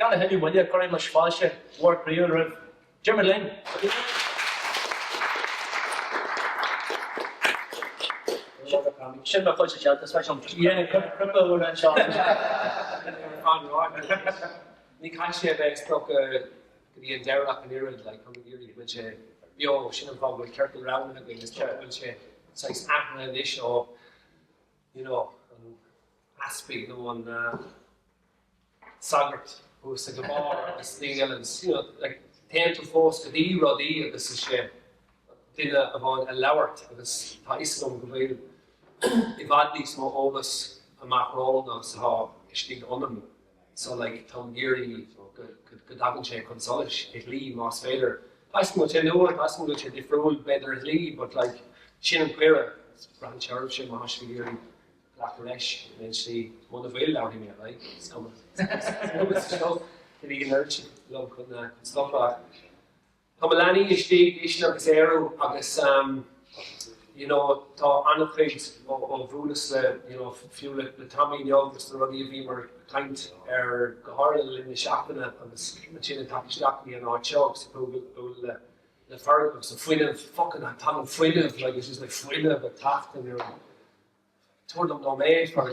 Gan a thuilleadh moille, cuirimis fáilte mhór chroíúil roimh Diarmuid Lyng. Sin mo chuid déanta, is féidir liom cúpla uair anseo. Ní chaithfidh sé a bheith is dócha go dtí an deireadh ach an oiread, like, táim ag iarraidh go bhfuil sé beo, sin an fáth go bhfuil ciorcal roghnaithe againn, is dócha go bhfuil sé saghas athraithe anois ó, you know, an easpag nó an sagart thuas ag an mbarr agus níl an, you know, like, téann tú fós go dtí rudaí agus is é duine amháin a labhairt agus tá fhios agam go bhfuil i bhfad níos mó eolas amach romham ná is atá istigh ionam so like táim ag iarraidh go go dtagann sé chun solais i shlí más féidir. Tá fhios agam go bhfuil sé nua, tá fhios agam go bhfuil sé difriúil b'fhéidir i shlí but like sin an cuireadh, braitheann sé oraibhse má tá sibh ag iarraidh glacadh leis in aon slí. Muna bhfuil, labharfaidh mé ar aghaidh. Is cuma. Is cuma an oiread sin liom chun stopadh ach tá mo leanaí istigh, Uisneach agus Ériú agus you know tá an-chuid ó bhuaileas le you know fiú le le Tommy inniu agus na rudaí a bhíomar ag caint ar go háirithe le linn na seachtaine agus ansin ag teacht isteach go dtí an áit seo agus ag bualadh le le Fergal agus an fuinneamh fucking tagann fuinneamh like it's just like fuinneamh ag teacht in your Tabhair dom nóiméad for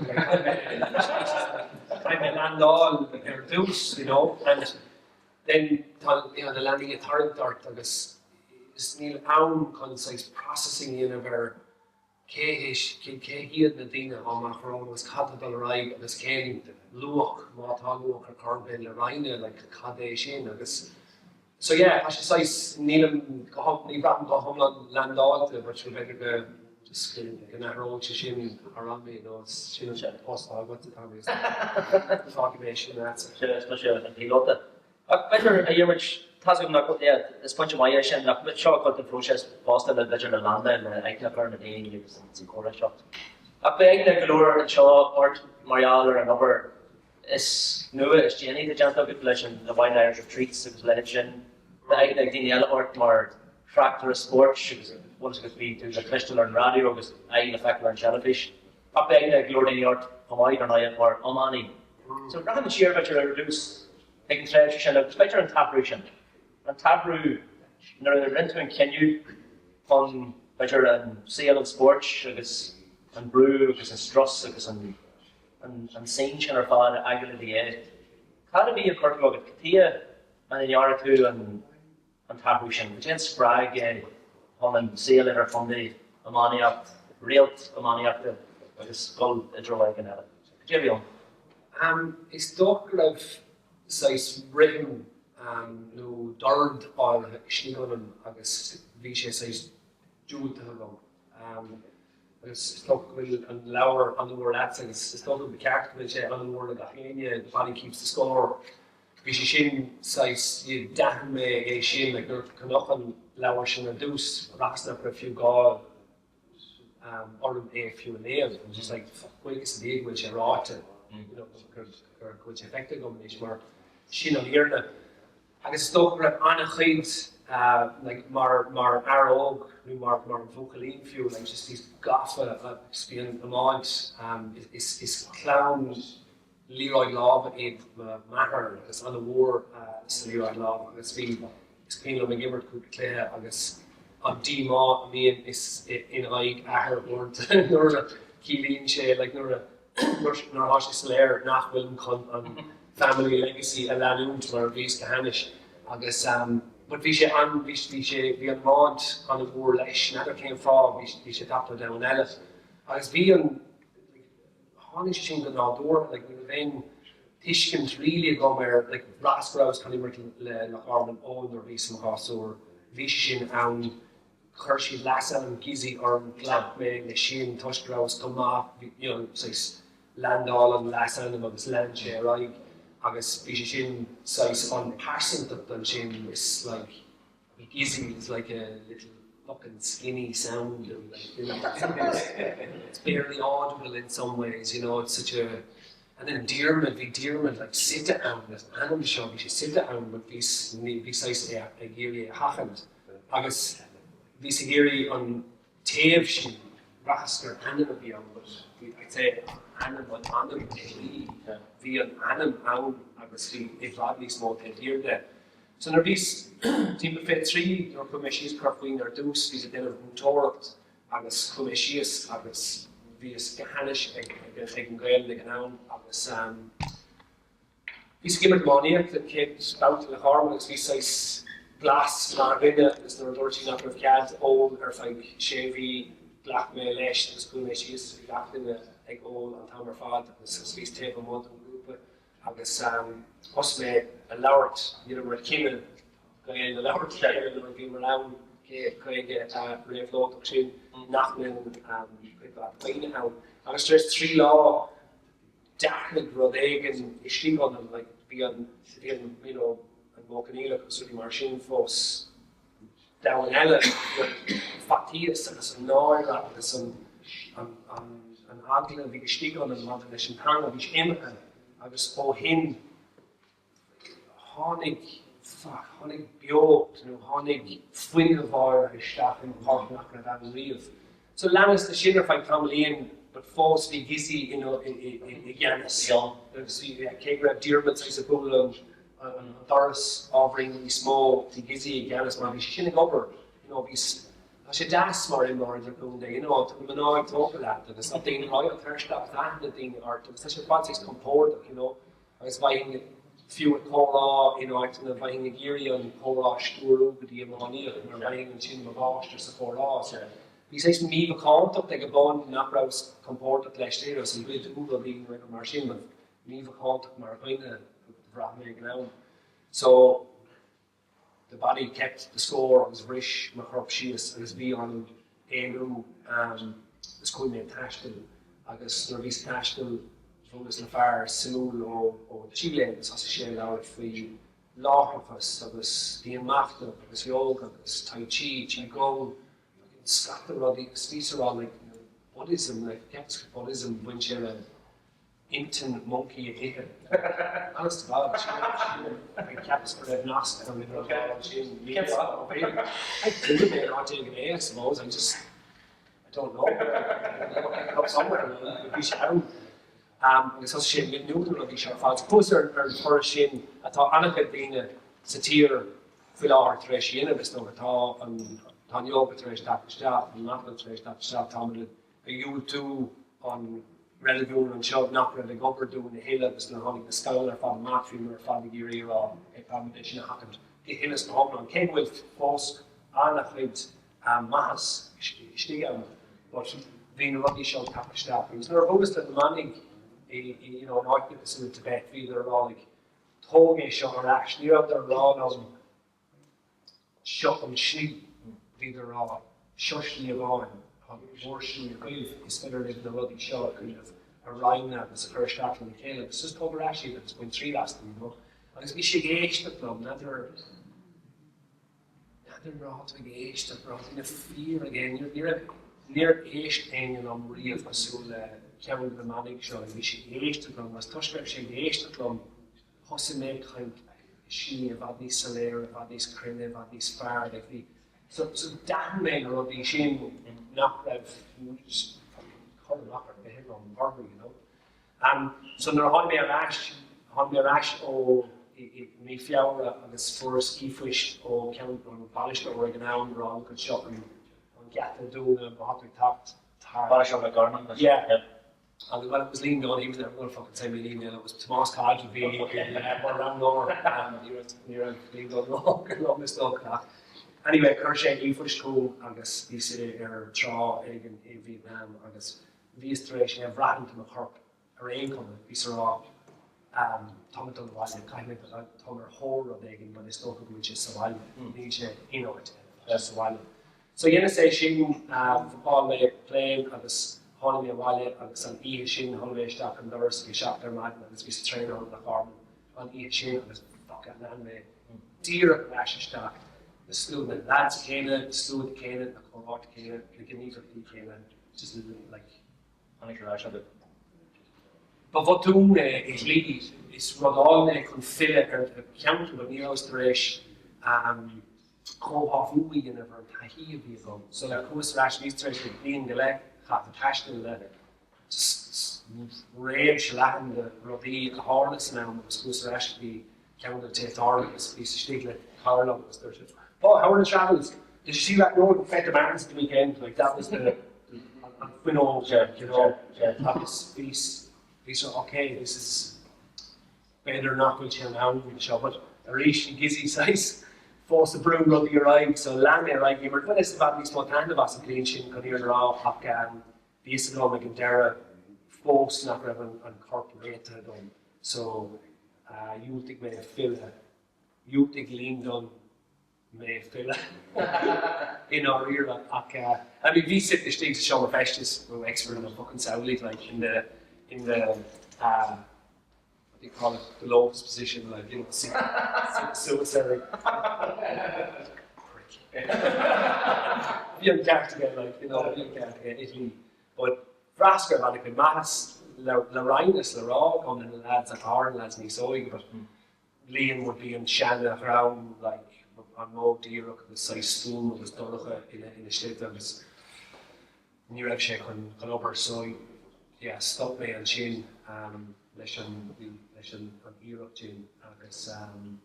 caithfidh mé landáil ar dtús, you know, and then tá you know, na leanaí ag tarraingt ort agus is níl am chun saghas processing a dhéanamh ar cé hé cé hiad na daoine atá amach romham agus cad tá dul ar aghaidh agus cén luach, má tá luach ar chor ar bith le roinnt, like cad é sin agus So yeah, tá sé saghas, nílim go hiom, ní bhraithim go hiomlán landáilte but sure b'fhéidir go, just go, go n-athróidh sé sin thar am, you know, sin an post atá agatsa Tommy, is fágfaidh mé sin leatsa. Sin é, is mise an píolóta. Ach b'fhéidir, a Dhiarmuid, tá's agam nach, yeah, is pointe maith é sin, nach seo cuid den phróiseas fosta le, b'fhéidir le landáil, le aithne a chur ar na daoine agus an comhrá seo. Ach beidh aithne ag go leor anseo ort mar gheall ar an obair is nua is déanaí atá déanta agat leis an the Wild Irish Retreats agus a leithéid sin. Beidh aithne ag daoine eile ort mar thráchtaire spóirt agus bhfuil fhios agat bhí tú le cloisteáil ar an raidió agus aghaidh le feiceáil ar an teilifís. Ach beidh aithne ag go leor daoine ort chomh maith, ar ndóigh, mar iománaí. So rachaimid siar b'fhéidir ar dtús ag an tréimhse sin agus b'fhéidir an t-athrú sin. An t-athrú nuair a rinne tú an cinneadh chun b'fhéidir an saol an spóirt agus an brú agus an strus agus an an scene sin ar fad a fhágáil i do dhiaidh. Cad a bhí ag corcú agat? Cad chuige a ndearna tú an t-athrú sin? Cad é an spreag é chun an saol idirchontae, iománaíocht, réalt iománaíochta agus dul i dtreo éigin eile? Cad é a bhí ann? Is dócha go raibh saghas rithim nó dord áirithe istigh ionam agus bhí sé saghas diúltaithe agam. Agus is dócha go bhfuil an leabhar an-mhór leatsa agus is dócha go ceart go bhfuil sé an-mhór le gach éinne, The Body Keeps the Score. Bhí sé sin saghas, d'aithin mé é sin, like nuair a chonac an leabhar sin ar dtús, bhraitheas nach raibh fiú gá orm é fiú a léamh. I was just like, fuck, buíochas le Dia go bhfuil sé ráite, you know, go bhfuil sé feicthe agam anois mar sin an fhírinne. Agus is dócha go raibh an-chuid like mar mar fhear óg nó mar mar bhuachaillín fiú like just bhíos gafa agus bhí an iomáint is is clann liathróid láimhe iad m'athair agus an-mhór sa liathróid láimhe agus bhí is cuimhin liom ag imirt cúpla cluiche agus an díomá a mbíonn is in aghaidh athar uaireanta nuair a chiallaíonn sé like nuair a nuair atá sé soiléir nach bhfuilim chun an family legacy a leanúint mar a bhíos go hainnis agus but bhí sé an, bhí bhí sé, bhí an iomáint an-mhór leis, n'fheadar cén fáth, bhí bhí sé ag teacht ó domhan eile agus bhí an, like tháinig sé sin go nádúrtha, like ní raibh aon tuiscint really agam ar, like bhraitheas go rabhas chun imirt le Loch Garman ó nuair a bhíos i mo ghasúr, bhí sé sin ann. Chuir siad leasainm Gizzy orm, ghlac mé leis sin toisc go rabhas go maith, you know, saghas landáil an leasainm agus lean sé ar aghaidh agus bhí sé sin saghas an pearsantacht ansin is like Gizzy is like a little fucking skinny sound and like, you know, it's barely audible in some ways, you know, it's such a and then Diarmuid, bhí Diarmuid like suite ann, an ainm seo, bhí sé suite ann but bhí bhí saghas é ag iarraidh é a sheachaint. Agus bhíos ag iarraidh an taobh sin, bhraitheas gur ainm a bhí ann but. I'd say ainm an anam i slí, bhí an anam ann agus bhí i bhfad níos mó taobh thiar de. So nuair a bhíos timpeall 23, nuair a chuaigh mé síos cur fúm ar dtús, bhíos ag déanamh múinteoireacht agus chuaigh mé síos agus bhíos go hainnis ag an Ghaelainn ag an am agus Bhíos ag imirt iománaíocht an chéad babhta le Garman agus bhí saghas glas mar dhuine agus nuair a dúirt sí nach raibh cead ól ar feadh sé mhí ghlac mé leis agus chuaigh mé síos agus bhí gach duine ag ól an t-am ar fad agus bhíos taobh amuigh den ghrúpa agus thosaigh mé a labhairt, ní rabhamar ag cinneadh Gaeilge a labhairt le chéile nuair a bhíomar ann cé Gaeilge réabhlóideach sin nach mbeadh cuid mhaith daoine ann agus tar éis 3 lá D'athraigh rud éigin istigh ionam, like bhí an, bhí an, you know, an Modh Coinníollach agus rudaí mar sin fós domhan eile, bhí an faitíos agus an náire agus an, an, an, an eagla a bhí istigh ionam maidir leis an teanga, bhí sé imithe agus ó shin, Tháinig, fuck, tháinig beocht nó tháinig fuinneamh áirithe isteach i mo chorp nach raibh ann riamh. So leanas de sin ar feadh tamaillín but fós bhí Gizzy i i gceannas. Agus bhí, yeah, cé go raibh Diarmuid saghas ag bualadh an doras ábhairín níos mó, bhí Gizzy i gceannas mar bhí sé sin ag obair, you know, bhí, tá sé deas mar imreoir idirchontae, you know, tá na mná ag tógáil leat agus tá daoine tuirseach agus aithne daoine ort agus tá sé ar fad saghas compordach, you know. Agus bheinn fiú ag comhrá in áiteanna, bheinn ag iarraidh an comhrá a stiúrú go dtí iománaíocht mar bheinn ansin i mo mháistir sa chomhrá. So bhí saghas mímhacántacht ag a bun nach rabhas compordach leis, ní rabhas ag goid rudaí nó aon rud mar sin, but mímhacántacht mar dhuine a bhraith mé ag an am. So the body kept the score agus bhris mo chorp síos agus bhí orm éalú agus chuaigh mé ag taisteal agus nuair a bhíos ag taisteal bhuaileas le fear suimiúil ó Chile agus thosaigh sé ag labhairt faoi láithreachas agus dianmhachnamh agus yoga agus tai chi, qi gong, scata rudaí agus bhíos ag rá like Buddhism, like cheapas gur Buddhism bhain sé le intinn moncaí a ithe. Honest to God, cheapas go raibh nasc agam idir an dá rud sin. I dúirt mé in áit éigin é, I suppose, I just, I don't know, pick it up somewhere, bhí sé ann. Agus thosaigh sé ag míniú na rudaí seo ar fad. Chuas ar an turas sin atá an-chuid daoine sa tír faoi láthair tar éis a dhéanamh, is dócha. Tá an, tá an yoga tar éis teacht isteach, tá an machnamh tar éis teacht isteach, táimid ag diúltú an reiligiún anseo nach raibh ag obair dúinn a thuilleadh agus nuair a tháinig na scamaill ar fad amach bhíomar ar fad ag iarraidh a rá ok caithfimid é sin a sheachaint go huile is go hiomlán cé go bhfuil fós an-chuid maitheas istigh ann but bhí na rudaí seo ag teacht isteach agus nuair a bhuaileas le na manaigh i you know in áiteanna cosúil le Tibet bhíodar ag rá like tóg é seo ar ais ní rabhadar ag rá liom Seo an slí, bhíodar ag rá, seo slí amháin, tá bhur slí agaibh, is féidir libh na rudaí seo a kind of a roinnt agus a chur isteach lena chéile agus just tóg ar ais iad agus bain triail astu, you know. Agus bhí sé ag éisteacht liom, n'fheadar, n'fheadar an raibh tú ag éisteacht, an raibh daoine fíor ag éisteacht, ní raibh, níor éist éinne liom riamh cosúil le ceann de na manaigh seo, bhí sé ag éisteacht liom agus toisc go raibh sé ag éisteacht liom, Thosaigh mé ag caint i slí i bhfad níos soiléire, i bhfad níos cruinne, i bhfad níos fearr. Like bhí, so, so d'aithin mé na rudaí sin nach raibh just fucking cur amach ar bith agam orthu, you know. Um, so nuair a tháinig mé ar ais, tháinig mé ar ais ó i, i mí Feabhra agus fuaireas ríomhphost ó ceann an bainisteoir ag an am ag rá look seo an, an geata a dúnadh má tá tú ag teacht tar. Bainisteoir Loch Garman. Yeah. Agus well it was Liam Dunne, he was never gonna fucking send me an email, it was Tomás Codd a bhí mar roghnóir, ní raibh ní raibh Liam Dunne ró is dócha ach anyway chuir sé ríomhphost chugam agus bhí sé ar trá éigin i Vietnam agus bhíos tar éis é a bhraithint i mo chorp ar aon chuma, bhíos ag rá táim ag dul abhaile, caithfidh mé táim ar thóir rud éigin but is dócha go bhfuil sé sa bhaile, níl sé in áit eile, tá sé sa bhaile. So dheineas é sin, bhucáil mé plane agus tháinig mé abhaile agus an oíche sin tháinig mé isteach an doras ag a 7 ar maidin agus bhíos ag traenáil le Loch Garman an oíche sin agus fuck it, lean mé díreach ar ais isteach na slua, na lads céanna, na sluaite céanna, na comhráite céanna, na gníomharthaí céanna, just like. Tháinig ar ais agat. Ba bhotún é i shlí, is rud álainn é chun filleadh ar do cheantar, but ní rabhas tar éis comhtháthú a dhéanamh ar an taithí a bhí agam. So like chuas ar ais, bhíos tar éis bliain go leith a chaitheamh ag taisteal le. Just réimse leathan de rudaí a tharla san am agus chuas ar ais go dtí ceann de na tithe tábhairne agus bhíos istigh le cara liom agus dúirt sé, Oh, how are the travels? Did you see that road in Fete Martins at the weekend? Like that was the an fuinneog, you know, agus bhíos bhíos ok, this is B'fhéidir nach bhfuil sé in am seo but arís bhí Gizzy saghas fós ag brú rudaí ar aghaidh so lean mé ar aghaidh. Bhí mar bhuel is i bhfad níos mó taitneamh as an bhliain sin chun fhírinne a rá ach bhí fhios agam ag an deireadh fós nach raibh an corp réitithe dom so dhiúltaigh mé filleadh, dhiúltaigh Liam Dunne mé filleadh i ndáiríre ach I mean bhí sitting istigh sa seomra feistis nó expert in fucking samhlaigh like in the in the uh, what do you call it the lotus position like you know suicide prick bhí an ceart aige like you know bhí an ceart aige Italy but bhraitheas go raibh an-chuid maitheas le le roinnt is le rá agam le na lads ach ar na lads níos óige but Liam would be an seana-dhream like an modh díreach agus saghas stuama agus dorcha ina ina slite agus ní raibh sé chun chun obair so yeah stop mé ansin um, leis an leis an an iarracht sin agus um,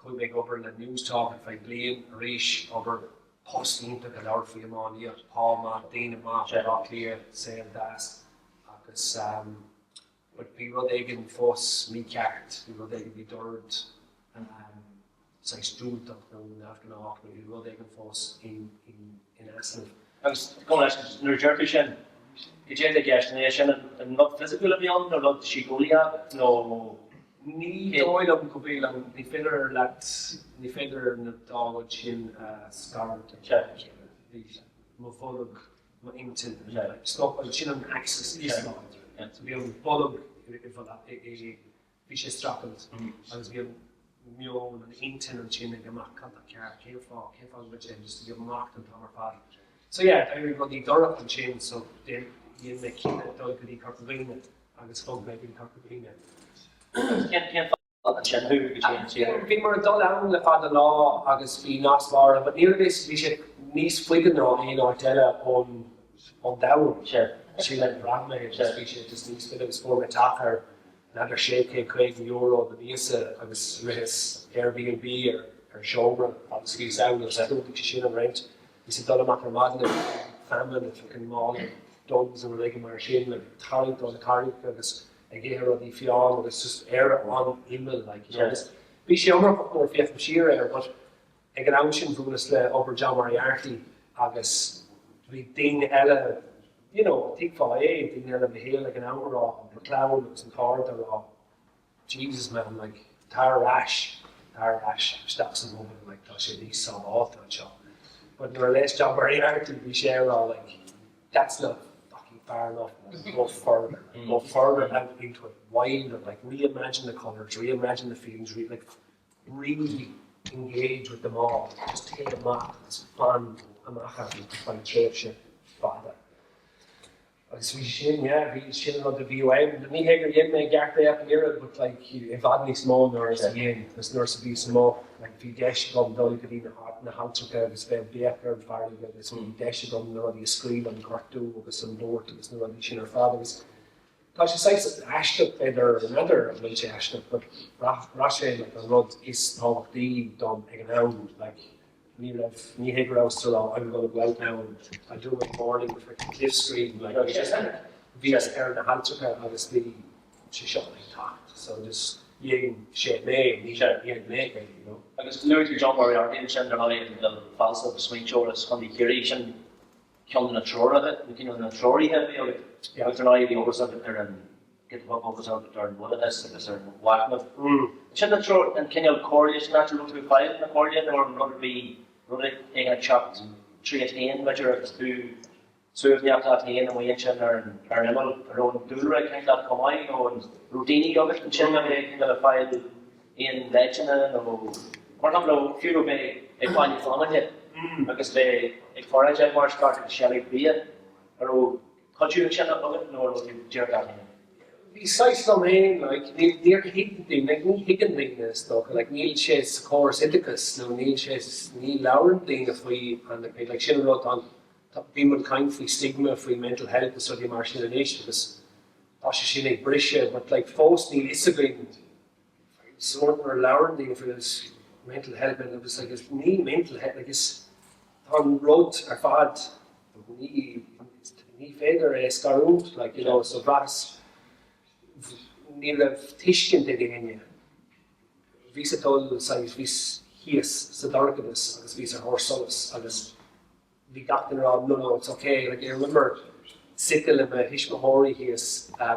chuaigh mé ag obair le Newstalk ar feadh bliain arís obair post iontach ag labhairt faoi iománaíocht pá maith daoine maith Baile Átha Cliath saol deas agus um, But bhí rud éigin fós mícheart, bhí rud éigin, bhí dord saghas diúltach nó neamhghnách nó bhí rud éigin fós in easnamh. Agus gabh mo leithscéal, nuair a deir tú sin, cad é atá i gceist, an é sin an rud fisiciúil a bhí ann nó rud síceolaíoch nó Ní dóigh liom go bhfuil an, ní féidir leat, ní féidir na dá rud sin a scarúint óna chéile. Bhí mo bholg m'intinn. Stop agus sin an axis is láidre. So bhí an bolg i bhí sé ag streachailt agus bhí an meon, an intinn ansin ag amach cad tá ceart, cén fáth, cén fáth go bhfuil sé just ag imeacht an t-am ar fad. So yeah, d'éirigh rudaí dorcha ansin so dhein mé cinneadh dul go dtí Corca Dhuibhne agus bhog mé go dtí Corca Dhuibhne. Cén fáth? Ansin thú go dtí an tír. Bhíomar ag dul ann le fada lá agus bhí nasc láidir but ní raibh fhios, bhí sé níos faide ná aon áit eile ón ón domhan. Sin a bhraith mé agus bhí sé just níos faide agus fuair mé teach ar n'fheadar €650 na míosa agus ritheas Airbnb ar ar seomra agus bhíos ann agus chlúdaigh sé sin an rent. Bhíos ag dul amach ar maidin agus bhí feamainn i fucking mála Dunnes nó rud éigin mar sin like tarraingt ó na carraig agus ag ithe rudaí fiáin agus just ar an imeall like you know agus bhí sé iomarcach nuair a féachaim siar air but ag an am sin bhuaileas le obair John Moriarty agus bhí daoine eile you know tuigfeá é daoine eile i mo shaol ag an am a rá mo chlann agus an cairde a rá Jesus man like tar ar ais tar ar ais isteach sa bpobal like tá sé níos sábháilte anseo but nuair a léas John Moriarty bhí sé a rá like that's not fucking far enough go further go further out into it wilder like reimagine the colours reimagine the feelings re like really engage with them all just take amach agus fan amach ar feadh tréimhse fada Agus bhí sin, yeah, bhí sin an rud a bhí uaim. Ní hé gur dhein mé i gceart é ach an oiread but like i bhfad níos mó nuair a dhein agus nuair a bhíos amuigh like bhí deis agam dul go dtí na na hailltreacha agus bheith ag béiceadh ar an bhfarraige agus bhí deis agam na rudaí a scaoileadh, an gortú agus an bhuairt agus na rudaí sin ar fad agus tá sé saghas aisteach b'fhéidir, n'fheadar an bhfuil sé aisteach but bhraith sé like an rud is tábhachtaí dom ag an am like Ní raibh, ní hé go rabhas ag rá I'm gonna go out now and I'll do my morning freaking cliff scream like bhí just like bhíos ar na hailltreacha agus bhí sé seo ag teacht so just dhein sé mé ní dhein mé é you know. Agus luaigh tú John Moriarty ansin ar ndóigh an fealsamh agus smaointeoir as Contae Chiarraí sin ceann de na treoraithe nó ceann de na treoraithe a bhí agat agus ar ndóigh bhí eolas agat ar an giota beag eolas agat ar an mBúdachas agus ar an mhachnamh. Sin an treoir, an cineál comhairle sin áit a raibh tú ag fáil na comhairle nó an rud a bhí rud éigin ag teacht tríot féin b'fhéidir agus tú suaimhneach leat féin amuigh ansin ar an ar an imeall, an raibh an dúlra ag caint leat chomh maith nó an raibh daoine agat ansin a bhí ag cineál ag fáil aon leideanna nó mar shampla fiú nó bheith ag bailiú feamainne agus bheith ag foranáil mar is ceart agus seilg bia, an raibh cuidiú ansin agat nó an raibh tú díreach leat féin? Bhí saghas liom féin, like, níor thuig daoine, like, ní thuigeann daoine is dócha, like, níl sé sa chóras oideachais nó níl sé, ní labhrann daoine faoi an, like, sin an rud, tá an, Bíonn muid ag caint faoi stigma, faoi mental health is rudaí mar sin anois agus tá sé sin ag briseadh but like fós níl fhios againn sórt nuair a labhrann daoine faoi this mental health and it's like níl mental health like is tá an rud ar fad ní ní féidir é a scarúint like you know so bhraitheas ní raibh tuiscint ag éinne. Bhíos ag dul saghas, bhíos thíos sa dorchadas agus bhíos ar thóir solas agus bhí gach duine ag rá no no it's ok like I remember suite le mo thuismitheoirí thíos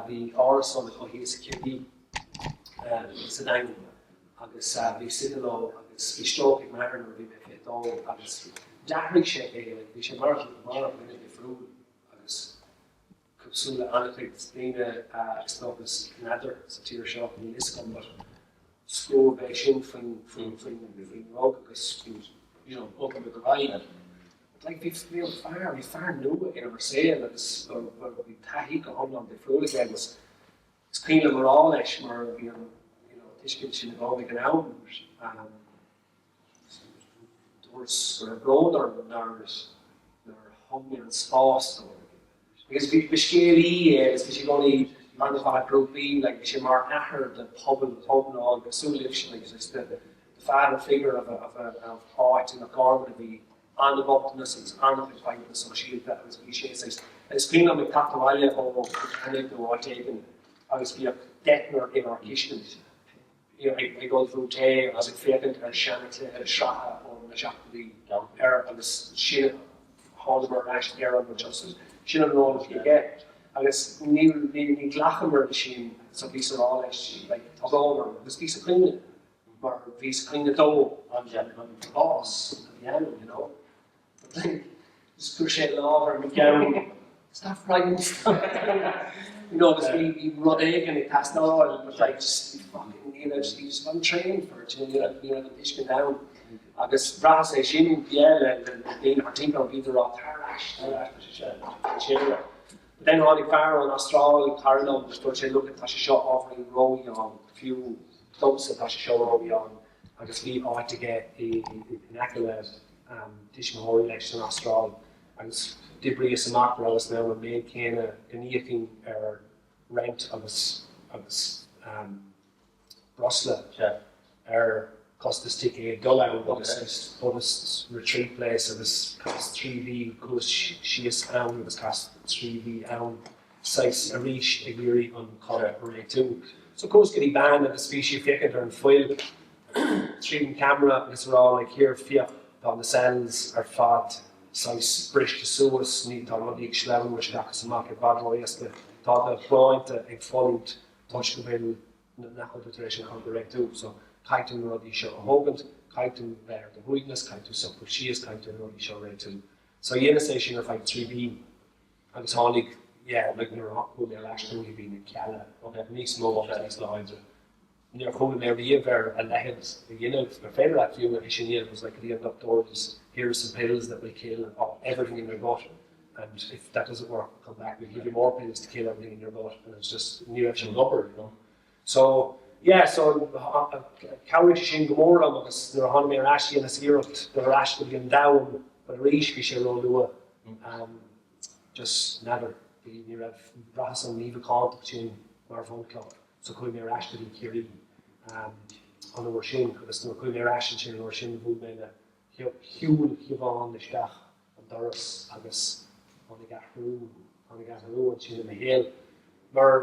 bhí árasán acu thíos i Ciarraí sa Daingean agus bhíos suite leo agus bhí stróc ag m'athair nuair a bhí mé 22 agus d'athraigh sé é like bhí sé mar mar dhuine difriúil agus cosúil le an-chuid daoine is dócha n'fheadar sa tír seo, níl fhios agam but scuab é sin faoin faoin faoin faoin rug agus faoin you know bhog muid ar aghaidh. But like bhí bhí an fear bhí fear nua inár saol agus bhí taithí go hiomlán difriúil aige agus is cuimhin liom a rá leis mar bhí an you know tuiscint sin agam ag an am um, Dúras go raibh brón orm nár thug mé an spás dó. Agus bhí, ba scéalaí é agus bhí sé i gcónaí an-mhaith le grúpaí, like bhí sé mar athair do phobal iomlán cosúil libhse, like just the father figure of a, of a, of áit i Loch Garman a bhí an-bhochtanas agus an-chuid fadhbanna sóisialta agus bhí sé saghas, is cuimhin liom ag teacht abhaile ó Cheannaigh nó áit éigin agus bhíodh deichniúr inár gcistin. ag ullmhú tae agus ag féachaint ar seanchluiche sraithe ó na seachtóidí ar agus sin thánamar ar ais ar an rud seo so sin an ról a bhí aige agus ní ní ghlacamar leis sin so bhíos a rá leis like tá brón orm agus bhíos ag caoineadh mar bhíos ag caoineadh dó an an bás a bhí ann you know. Just chuir sé lámh ar mo cheann. Stop crying, stop crying. You know, agus bhí bhí rud éigin ag teastáil, but like just fucking ní raibh, he just wasn't trained for it, you know, ní raibh ní raibh an tuiscint ann. Agus bhraitheas é sin, yeah, le le le daoine thart timpeall orm, bhíodar ag rá tar ar ais, tar ar ais, tá sé seo dainséarach. But then tháinig fear ón Astráil, cara liom, agus dúirt sé, look, tá sé seo ábhairín rófhiáin, fiú domsa tá sé seo rófhiáin, agus bhí áit aige i in aice le tuismitheoirí leis san Astráil agus d'oibríos amach go rabhas in ann an méid céanna go n-íocfainn ar rent agus agus breosla ar costas ticéad dul ann agus agus Buddhist retreat place agus chaitheas 3 mhí chuas síos ann agus chaitheas 3 mhí ann saghas arís ag iarraidh an corp a réitiú. So chuas go dtí bean agus bhí sí ag féachaint ar an fuil tríd an camera agus ag rá like here féach tá na cells ar fad saghas briste suas, ní tá rudaí ag sleamhnú isteach is amach i bhfad ró-éasca, tá do shláinte ag fulaingt toisc go bhfuil nach bhfuil tú tar éis an corp a réitiú. So caithfidh tú na rudaí seo a thógaint, caithfidh tú bheith ar do shuaimhneas, caithfidh tú socrú síos, caithfidh tú na rudaí seo a réitiú. So dheineas é sin ar feadh 3 mhí. Agus tháinig, yeah, like nuair a chuaigh mé ar ais dúiche bhí na cealla níos mó agus níos láidre. Níor chuala mé riamh ar a leithéid a dhéanamh, gur féidir leat fiú é sin a dhéanamh, it was like go dtí an dochtúir just here are some pills that will kill everything in your gut and if that doesn't work come back we'll give you more pills to kill everything in your gut and it's just ní raibh sé ag obair, you know. So, yeah, so chabhraigh sé sin go mór liom agus nuair a tháinig mé ar ais dhéanas iarracht dul ar ais go dtí an domhan but arís bhí sé róluath. Um, just n'fheadar, bhí, ní raibh, bhraitheas an mímhacántacht sin mar bhunchloch so chuaigh mé ar ais go dtí Ciarraí um, an uair sin agus nuair a chuaigh mé ar ais ansin an uair sin bhuail mé le shiúil Shiobhán isteach an doras agus tháinig athrú, tháinig athrú ansin i mo shaol mar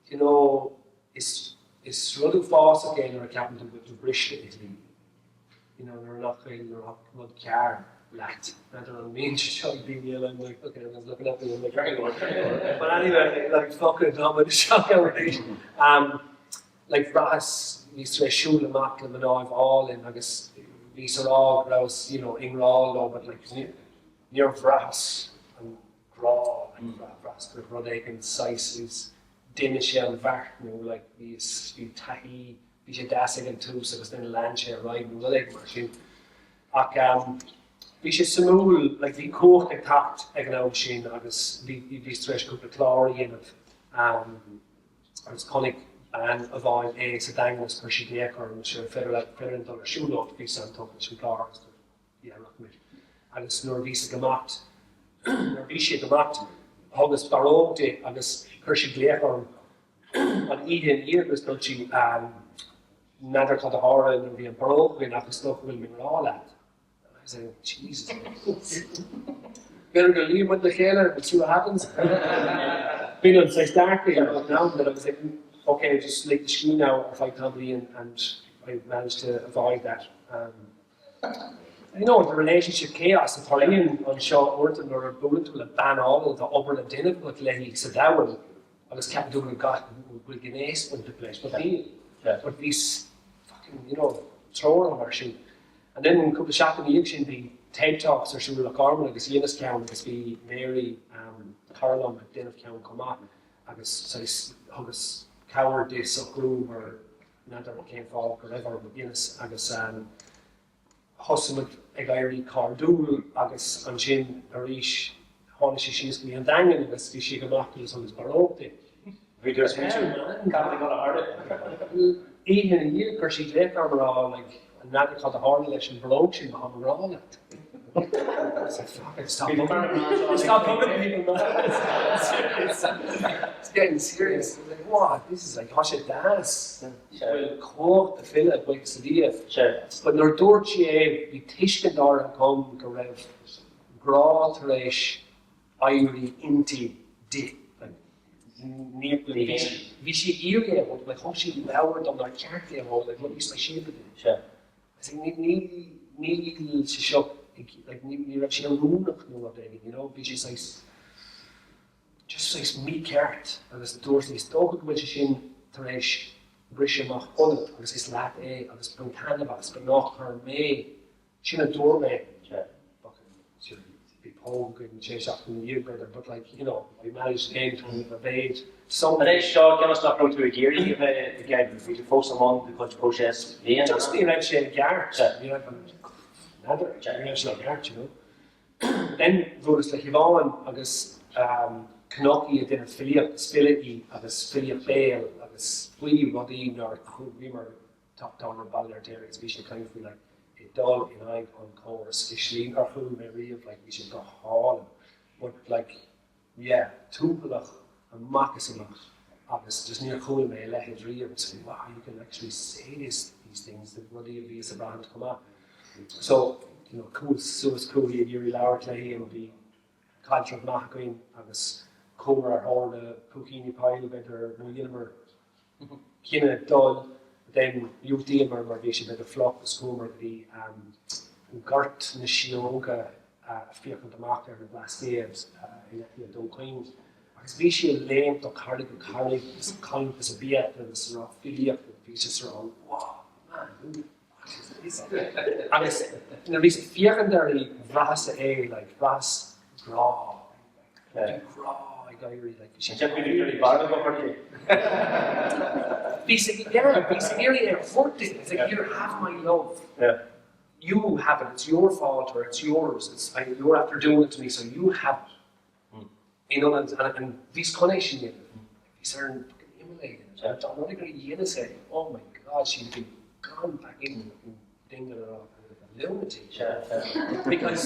you know, is, is rud uafásach é nuair a ceapann tú go bhfuil tú briste i slí, you know, nuair nach bhfuil, nuair nach rud cearr leat. N'fheadar an mbíonn sé seo ag daoine eile, I'm like, okay, everyone's looking at me, I'm like, but anyway, like, fuck it, tá muid isteach ann arís. Um, like, bhraitheas, bhíos tar éis siúl amach le mnáibh álainn agus bhíos a rá go rabhas, you know, i ngrá leo, but like, níor bhraitheas an grá, like, bhraitheas go raibh rud éigin saghas is deineadh sé an bheart nó like bhíos, bhí taithí, bhí sé deas ag an tús agus then lean sé ar aghaidh nó rud éigin mar sin. Ach ehm bhí sé suimiúil, like bhí cumhacht ag teacht ag an am sin agus bhí, bhíos tar éis cúpla clár a dhéanamh ehm agus chonaic bean amháin é sa Daingean agus chuir sí glaoch orm agus an féidir leat, féidir linn dul ar siúlóid, bhíos an-tógtha leis an gclár agus yeah, rachaimid. agus nuair a bhíos ag imeacht, nuair a bhí sí ag imeacht, thugas barróg di agus chuir sí glaoch orm an oíche ina dhiaidh agus dúirt sí, N'fheadar cad a tharla nuair a bhí an barróg againn ach is dócha go bhfuil mé i ngrá leat. I was like, Jesus. B'fhéidir go luífidh muid le chéile, we'll see what happens. B'in an saghas dearcadh a bhí ann, but I was like, okay, just lig do scíth now ar feadh tamaillín and I managed to avoid that. Um, you know, the relationship chaos a tharlaíonn anseo uaireanta nuair a buaileann tú le bean álainn atá obair le déanamh agat léi sa domhan agus ceapann tú go bhfuil gnéas bainteach leis, but níl. But bhí fucking, you know, treoir mar sin. And then cúpla seachtain ina dhiaidh sin bhí TED Talks ar siúl i Loch Garman agus dheineas ceann agus bhí Mary, cara liom, ag déanamh ceann chomh maith agus saghas thugas cabhair di socrú mar n'fheadar cén fáth go raibh orm but dheineas agus thosaigh muid ag éirí cairdiúil agus ansin arís tháinig sí síos go dtí an Daingean agus bhí sí ag imeacht agus thugas barróg di. Bhí tú ag smaointiú cad a bhí ag dul a tharlú? Oíche ina dhiaidh chuir sí glaoch orm a rá like n'fheadar cad a tharla leis an bharróg sin but táim i ngrá leat. I was like fuck it stop bugging stop bugging people man it's it's getting serious. I was like what this is like tá sé deas bhfuil cumhacht ag file buíochas le Dia. But nuair a dúirt sí é bhí tuiscint áirithe agam go raibh grá tar éis éirí inti di. Bhí sí ag iarraidh é a thabhairt, like thug sí leabhar dom nár cheart di a thabhairt, like rudaí speisialta di. I was like níl sé seo like ní raibh sé oiriúnach nó rud éigin, you know, bhí sé saghas just saghas mícheart agus dúirt sí is dócha go bhfuil sé sin tar éis briseadh amach ionat agus is leat é agus bain taitneamh as but ná cuir mé Sin a dúirt mé. Bhí póg againn sé seachtaine ina dhiaidh, b'fhéidir, but like, you know, I managed again to evade some. Anois seo, cionn is nach raibh tú ag iarraidh a bheith i gceann, bhí tú fós i mbun do chuid próiseas féin. Just ní raibh sé i gceart. Ní raibh an, n'fheadar, ní raibh sé i gceart, you know. Then bhuaileas le Siobhán agus chonac í ag déanamh filíocht, is file í agus filíocht béil agus faoi rudaí nár bhíomar Down ar Baile Fheirtéar agus bhí sé ag caint faoi like ag dul in aghaidh an chórais i slí nár chuala mé riamh like bhí sé go hálainn but like yeah tuathalach amach is amach agus just níor chuala mé a leithéid riamh so wow you can actually say this these things the rudaí a bhíos ag braithint chomh maith so you know chuas suas chuici ag iarraidh labhairt léi and bhí caidreamh maith againn agus chuamar ar thóir na púicíní poill b'fhéidir nó dheineamar cinneadh dul then dhiúltaíomar mar bhí sé b'fhéidir fliuch agus chuamar go dtí Gort na Síóga ag féachaint amach ar na Blascaoid in aice le Dún Chaoin agus bhí sí ag léimt ó charraig go carraig agus ag caint agus ag biacht agus ag rá filíocht agus bhí sí ag rá wow man who the fuck is this agus nuair a bhíos ag féachaint uirthi bhraitheas é like bhraitheas grá Bhí grá ag éirí like bhí sé Bhí sé yeah bhí sé ag iarraidh é a thabhairt di it's like here have my love you have it it's your fault or it's yours it's I you're after doing it to me so you have it in ionad and bhíos chun é sin a dhéanamh bhíos ar an fucking imeall é a dhéanamh dá mba rud é gur dheineas é oh my god she'd have been gone back in the fucking dingle or a lunatic because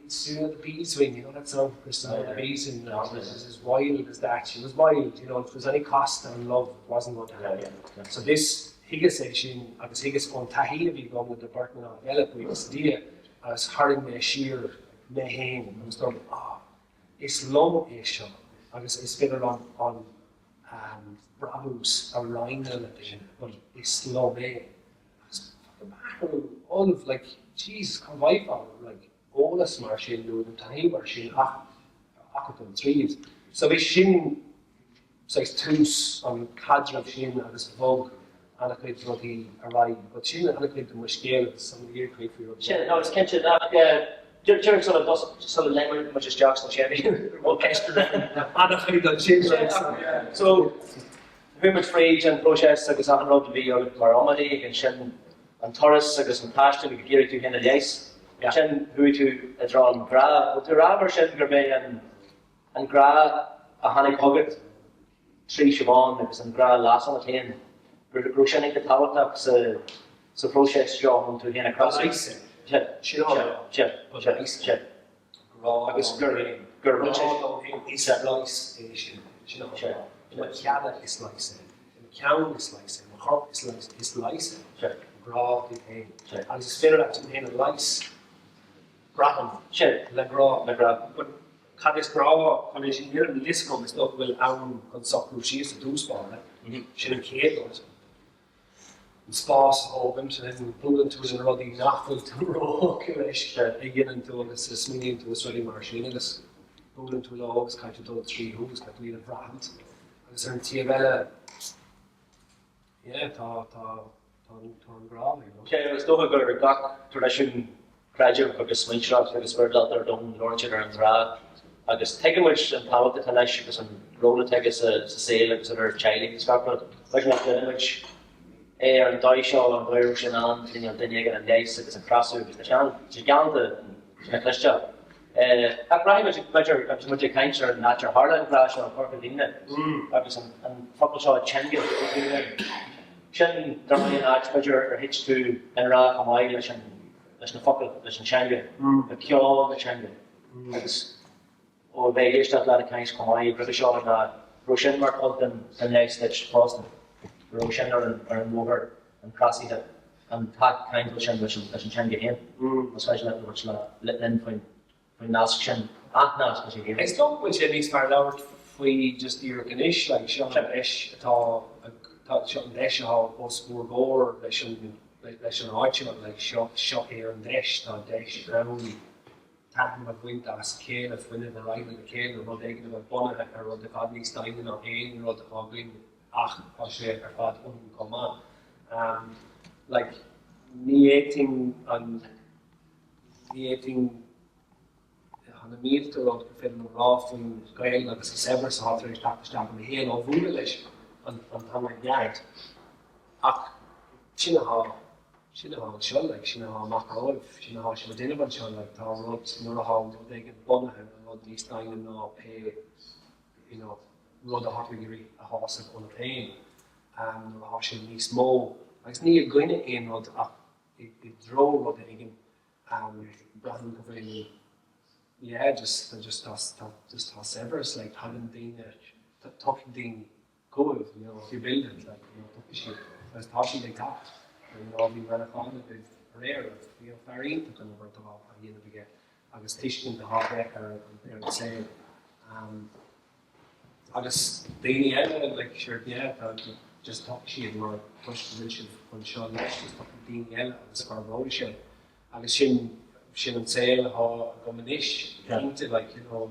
It's you know the beeswing, you know that song Chris oh, the beeswing yeah. is as wild as that. She was wild, you know, if there was any cost on love, it wasn't going to happen. Yeah, yeah. So this thuigeas é sin agus thuigeas ón taithí a bhí agam le beirt mná eile buíochas le Dia agus tharraing mé siar mé féin agus dúirt ah is liom é seo agus is féidir liom an um, brabús a roinnt le daoine, but is liom é. Agus fucking athrú ollmhór, like, Jesus, cá bhfaighfeá, like, eolas mar sin nó nó taithí mar sin ach ach dul tríd. So bhí sin saghas tús an caidrimh sin agus bhog an-chuid rudaí ar aghaidh. But sin an-chuid de mo scéal agus tá mé ag iarraidh caint faoi rudaí Sin, no, is cinnte nach díreach sula dtos sula léimeann muid isteach sna téamaí An-chuid ansin, like, so, yeah. So, Chuaigh muid fríd an próiseas agus achan rud a bhí agat mar iománaí, ansin an turas agus an taisteal ag iarraidh tú féin a leigheas. Ansin chuaigh tú i dtreo an ghrá. Bhfuil tú ag rá mar sin gurb é an grá a tháinig chugat trí Siobhán agus an grá a las ionat féin, go raibh sin iontach tábhachtach sa phróiseas seo chun tú féin a chreasadh? Sin an Sea. Grá agus gur gur rud é dom féin is leigheas é sin. Sin an rud. I mo chealla is leigheas é. I mo cheann is leigheas é. I mo chorp is leigheas is leigheas é. Grá duit féin. Agus is féidir leat tú féin a leigheas, braithim, le grá. Le grá. But cad is grá chun é sin a dhéanamh? Níl fhios agam. Is dócha go bhfuil am chun socrú síos i dtús báire. Sin an chéad rud. an spás a thógaint, and buaileann tú le na rudaí nach bhfuil tú róthugtha leis a dhéanann tú agus a smaoiníonn tú is rudaí mar sin agus buaileann tú leo agus caithfidh tú dul tríothu agus caithfidh tú iad a bhraithint agus ar an taobh eile yeah tá tá tá tá an grá you know. Sea, is dócha gur gach traidisiún creidimh agus smaointeoireacht agus spioradálta ar domhan labhrann siad ar an ngrá agus tuigeann muid an tábhacht atá leis agus an ról atá aige sa saol agus idir teaghlaigh agus gach rud. B'fhéidir nach gcluineann muid é ar an dóigh seo, an dóigh a raibh sé in ann cineál duine éigin a leigheas agus a chreasadh agus tá sé an, tá sé galánta, tá sé cliste. Ach braithfidh muid, b'fhéidir, agus muid ag caint ar an áit ar tharla an grá seo, Corca Dhuibhne, agus an focal seo teanga, Sin, dar ndóigh, an áit, b'fhéidir, ar thit tú i ngrá chomh maith leis an, leis na focail, leis an teanga, le ceol na teanga. Agus ó bheith ag éisteacht leat ag caint chomh maith roimhe seo ná go raibh sin mar chuid den, den leigheas duit fosta, go raibh sin ar an, ar an bhóthar, an chreasaithe, an t-athcheangal sin leis an, leis an teanga féin. Más féidir leat labhairt le, linn faoin. faoin nasc sin, athnasc leis an Ghaeilge. Is dócha go bhfuil sé níos fearr labhairt faoi just díreach anois, like, seo an deis atá, tá, seo an deis atá os bhur gcomhair leis an, leis an áit seo, like, seo, seo é an deis, tá deis ann taitneamh a bhaint as a chéile, fuinneamh a roinnt lena chéile, rud éigin a bheith bunaithe ar rud i bhfad níos doimhne ná aon rud atá againn ach tá sé ar fad ionainn chomh maith. Um, like, ní fhéadfainn an, Ní fhéadfainn tá na mílte rud gur féidir liom a rá faoin Ghaeilge agus an saibhreas atá tar éis teacht isteach i mo shaol ó bhualadh leis an teanga i gceart. Ach sin atá, sin atá anseo, like, sin atá amach romhaibh, sin atá sibh ag déanamh anseo, like, tá rud, nuair atá rud éigin bunaithe ar rud níos doimhne ná pé, you know, rud atá tú ag iarraidh a shásamh ionat féin, nuair atá sé níos mó, agus ní i gcoinne aon rud ach i dtreo rud éigin, braithim go bhfuil yeah just just tá tá just tá saibhreas like tagann daoine tiocfaidh daoine chugaibh you know if you build it like you know tiocfaidh siad agus tá siad ag teacht you know bhí Manchán agaibh aréir agus you know fear iontach an obair atá á dhéanamh aige agus tuiscint atá aige ar ar an saol um, Agus daoine eile, like, sure, yeah, tá, just tiocfaidh siad mar toisc go bhfuil sibh anseo leis, just tiocfaidh daoine eile agus forbróidh sé. Agus sin, sin an saol atá agam anois, cinnte, like, you know,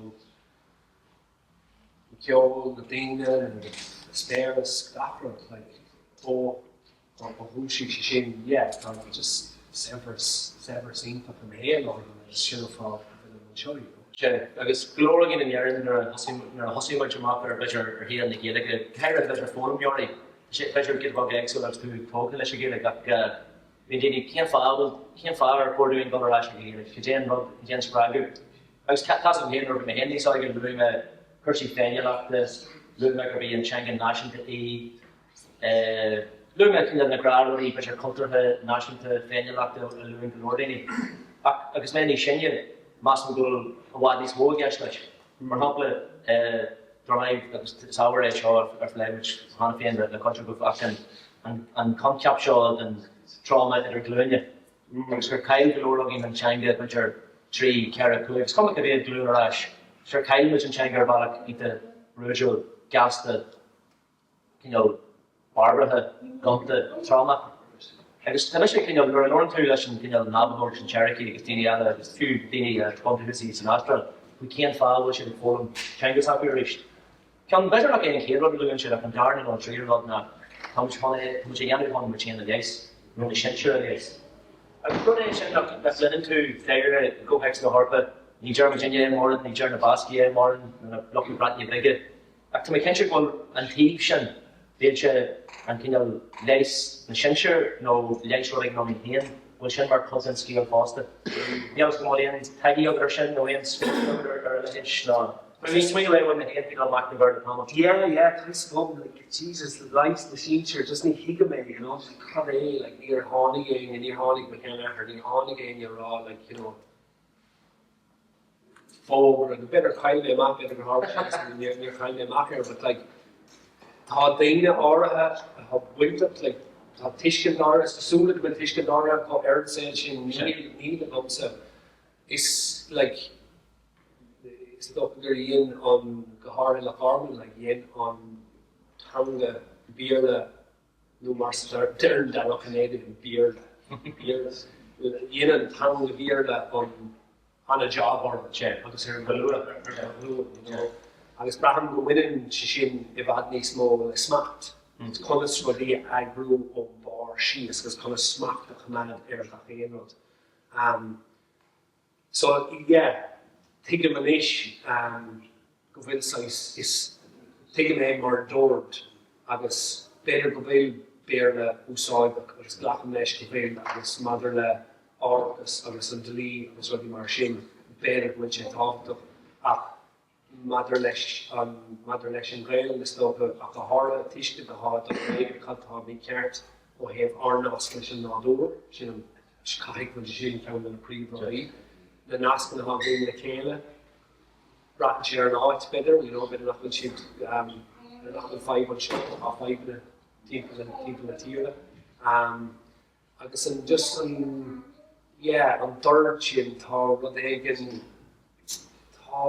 an ceol, na daoine, na eispéireas, gach rud, like, ó, ó dhúisigh sé sin, yeah, tá just saibhreas, saibhreas iontach i mo shaol agam agus sin an fáth go bhfuilim anseo, you know. Sea, agus go leor againn in Éirinn nuair a thosaigh, nuair a thosaigh muid amach ar, b'fhéidir, ar shaol na Gaeilge, go háirithe b'fhéidir foghlaimeoirí, tá sé b'fhéidir giota beag éagsúil agus tú tógtha leis an Ghaeilge ach bíonn daoine, cén fáth a bhfuil, cén fáth ar chóir dúinn dul ar ais ag an Ghaeilge, cad é an rud, cad é an spreagadh? Agus tá's agam féin nuair a bhí mé féin níos óige luaigh mé cúrsaí féiniúlachta, luaigh mé gurb í an teanga náisiúnta í, Luaigh mé cineál na gnáthrudaí, b'fhéidir cultúrtha, náisiúnta, féiniúlachta a luann go leor daoine. Ach agus mé níos sine, measaim go bhfuil i bhfad níos mó i gceist leis. Mar shampla, dar ndóigh, agus is ábhar é seo ar phléigh muid cheana féin le cuid agaibh, ach an coincheap seo den tráma idirghlúine, agus gur chaill go leor againn an teanga b'fhéidir trí, ceithre, cúig, is cuma cá mhéad glúin ar ais, gur chaill muid an teanga ar bhealach iontach brúidiúil, gasta. cineál barbartha, gonta, trámach. Agus tá mise cineál, nuair a labhrann tú leis an gcineál Navajo agus an Cherokee agus daoine eile agus fiú daoine Bantús san Astráil faoi cén fáth a bhfuil siad ag foghlaim teanga s'acu arís. Ceann, b'fhéidir nach é an chéad rud a luann siad ach an darna nó an tríú rud ná tá muid chun é, tá muid a dhéanamh chun muid féin a leigheas, nó na sinsir a leigheas. Agus rud é sin nach gcluineann tú dáiríre i gcomhthéacs na hEorpa, ní deir muidinne é mórán, ní deir na Bascaigh é mórán, nó na lucht na Breataine Bige. Ach tá mé cinnte go bhfuil an taobh sin, bíodh sé an cineál leigheas na sinsear nó leigheas rud éigin ionainn féin, go bhfuil sin mar chuid den scéal fosta. Níl a fhios agam an bhfuil aon taithí agat ar sin nó aon smaointe agat ar a leithéid nó. Bhí smaoineamh é uaim féin faoi dul amach na Gaeilge tamall. Yeah, yeah, tá fhios agam, like, Jesus, leigheas na sinsear, just ní thuigim é, you know, just like, cad é, like, níor tháinig éinne, níor tháinig mo sheanathair, níor tháinig éinne a rá, like, you know, fógra, nó b'fhéidir chaill mé amach, b'fhéidir gur tharla sé agus níor, níor chaill mé amach air, but like, tá daoine áirithe atá bainteach, like, tá tuiscint áirithe, is cosúil go bhfuil tuiscint áirithe acu ar an saol sin, níl, níl agamsa, is like, Is dócha gur dhein an, go háirithe Loch Garman, like dhein an teanga Béarla nó mar a deireann Dan Ó Cinnéide Béarla, Béarla, dhein an teanga Bhéarla an ana-job orm agus ar mo ghlúin, you know. Agus braithim go mbaineann sé sin i bhfad níos mó le smacht, conas rudaí a eagrú ón barr síos agus conas smacht a choimeád ar gach aon rud. So, yeah, tuigim anois go bhfuil saghas, is, tuigim é mar dord agus b'fhéidir go bhfuil Béarla úsáideach agus glacaim leis go bhfuil agus maidir le árachas agus an dlí agus rudaí mar sin, b'fhéidir go bhfuil sé tábhachtach ach maidir leis an, maidir leis an Ghaelainn is dócha, ach go háirithe tuiscint a fháil don réigiún cad atá mícheart ó thaobh ár nasc leis an nádúr, sin an, caithfidh go bhfuil sé sin ceann de na príomhrudaí, na nascanna atá againn le chéile, braitheann sé ar an áit b'fhéidir, you know, b'fhéidir nach bhfuil siad, b'fhéidir nach bhfuil fadhb anseo, tá fadhbanna timpeall, timpeall na tíre. Agus an just an yeah an dord sin tá rud éigin tá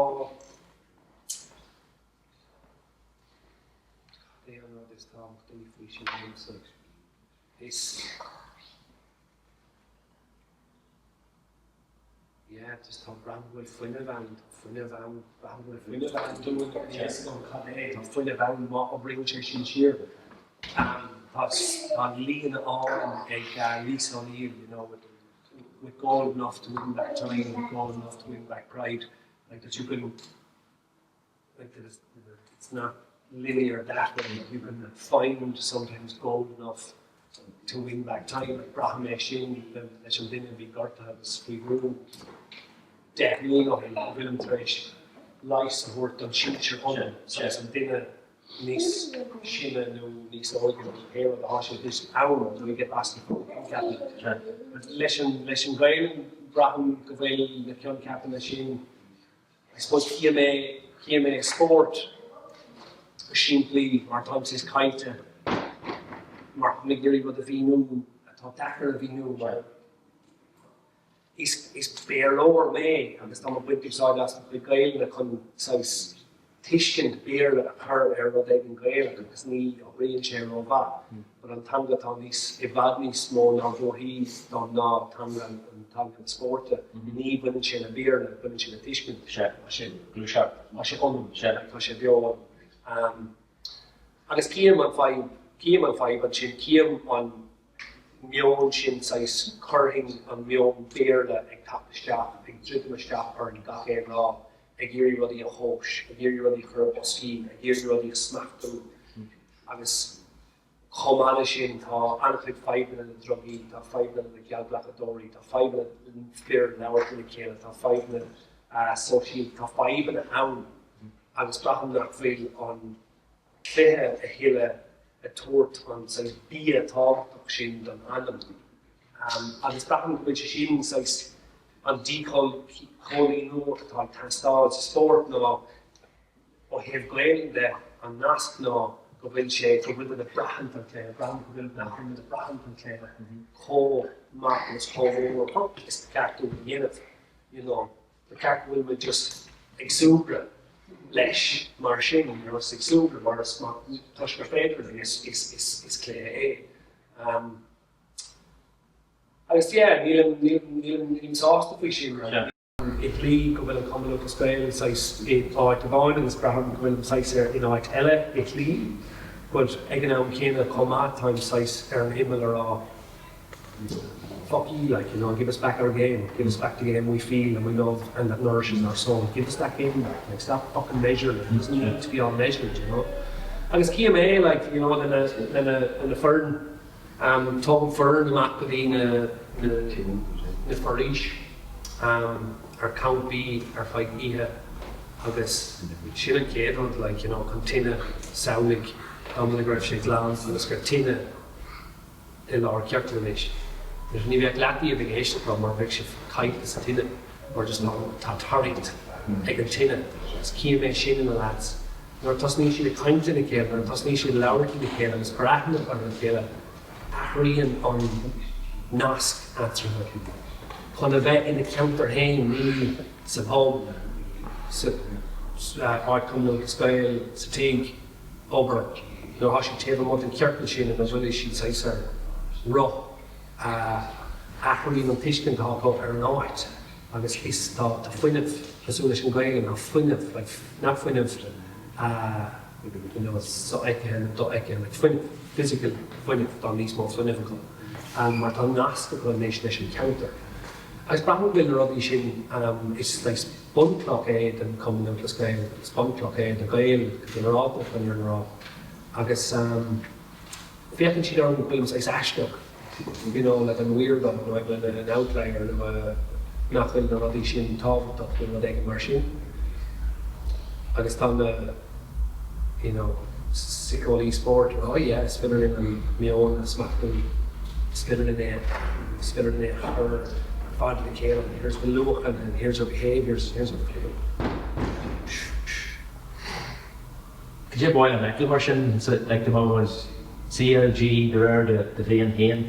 cad é an rud is tábhachtaí faoi sin domsa is yeah just tá braithim go bhfuil fuinneamh ann tá fuinneamh ann braithim go bhfuil fuinneamh ann dúinn níl a fhios agam cad é tá fuinneamh ann má oibríonn sé sin siar tá tá an líne ann ag Lisa O'Neill you know with with gold enough to win back time with gold enough to win back pride like that you can like that it's, it's not linear that way you can find sometimes gold enough to win back time like braithim é sin leis an duine a bhí gortaithe agus faoi bhrú 10 mbliana ó shin go bhfuilim tar éis leigheas a thabhairt don sinsear ionam saghas an duine níos sine nó níos óige nó pé rud atá sé is ann nó we get lost in coincheapanna but leis an leis an Ghaelainn braithim go bhfuil na coincheapanna sin I suppose cím é, cím é i spórt go simplí mar táim saghas caillte mar táim ag iarraidh rud a mhíniú atá deacair a mhíniú mar is, is Béarlóir mé agus táim ag baint úsáid as mo chuid Gaelainne chun saghas tuiscint Béarla a chur ar rud éigin Gaelach agus ní oibríonn sé rómhaith. But an teanga atá níos, i bhfad níos mó nádúrthaí dom ná teanga an teanga an spóirt. Ní bhaineann sé le Béarla, baineann sé le tuiscint. Sea. Tá sé. Gluaiseacht. Tá sé ionam. Sea. Tá sé beo ionam. Agus cím an fadhb, cím an fadhb ansin, cím an meon sin saghas, chuirfinn an meon Béarla ag teacht isteach, ag druidim isteach orainn gach aon lá, ag iarraidh rudaí a thomhas, ag iarraidh rudaí a chur i boscaí, ag iarraidh rudaí a smachtú agus chomh maith leis sin tá an-chuid fadhbanna le drugaí, tá fadhbanna le geallghlacadóirí, tá fadhbanna le fir labhairt lena chéile, tá fadhbanna sóisialta, tá fadhbanna ann agus braithim nach bhfuil an cluiche a thuilleadh ag tabhairt an saghas bia tábhachtach sin don anam. Agus braithim go bhfuil sé sin saghas an díchoilíniú atá ag teastáil sa spórt ná ó thaobh Gaelainn de, an nasc ná go bhfuil sé, go bhfuil muid ag braithint an cluiche, braithim go bhfuil, nach bhfuil muid ag braithint an cluiche chomh maith agus chomh mór is ba cheart dúinn a dhéanamh, you know. Ba cheart go bhfuil muid just ag súgradh leis mar sin, you know, ag súgradh mar is toisc gur féidir linn, is, is, is, is cluiche é. Um, agus yeah, nílim, nílim, nílim, nílim sásta faoi sin. Yeah. I slí go bhfuil an Cumann Lúthchleas Gael saghas i áit amháin agus braithim go bhfuilim saghas ar in áit eile i shlí, but ag an am céanna chomh maith táim saghas ar an imeall a rá fuck ye, like, you know, give us back our game, give us back the game we feel and we love and that nourishes our soul, give us that game back, like, stop fucking measuring it, it doesn't need to be all measured, you know. Agus cím é, like, you know, lena, lena, lena foireann, um, tógaim foireann amach go dtí na, na, na foraois, um, ar campaí ar feadh oíche. Agus sin an chéad rud, like, you know, chun tine, samhlaigh dá mba go raibh sé glan agus go raibh tine i lár ciorcail anois. Ní bheadh leath díobh ag éisteacht liom mar bheadh sibh caillte sa tine mar just tá tarraingt ag an tine agus cím é sin ina lads. Nuair a tosnaíonn siad ag caint lena chéile, nuair a tosnaíonn siad ag labhairt lena chéile agus cur aithne ar a chéile, athraíonn an nasc eatarthu. Chun a bheith ina ceantar féin, ní sa bpub, sa áit Cumann Lúthchleas Gael, sa tigh obair, nuair atá siad taobh amuigh den chiorcal sin ina bhfuil siad saghas ar roth, athraíonn an tuiscint atá acu ar an áit agus is tá fuinneamh cosúil leis an Ghaelainn, tá fuinneamh, like, nach fuinneamh you know sofheicthe nó dofheicthe, like fuinneamh, physical fuinneamh, tá níos mó fuinnimh acu mar tá nasc acu anois leis an cheantar. Agus braithim go bhfuil na rudaí sin, is like bunchloch é den Chumann Lúthchleas Gael, is bunchloch é do Ghaeil go ginearálta chun an fhírinne a rá. Agus féachann siad orm go bhfuilim saghas aisteach, you know, like an weirdo nó I'm an outlier nó nach bhfuil na rudaí sin tábhachtach nó rud éigin mar sin. Agus tá na, you know, síceolaí spóirt, oh yeah, is féidir linn an meon a smachtú, is féidir linn é, is féidir linn é a chur ar fad le chéile, here's the luachanna and here's our behaviours and here's our. Cad é ba mhaith leat a fheiceáil mar sin, like dá mbeadh CLG de réir do mhian féin,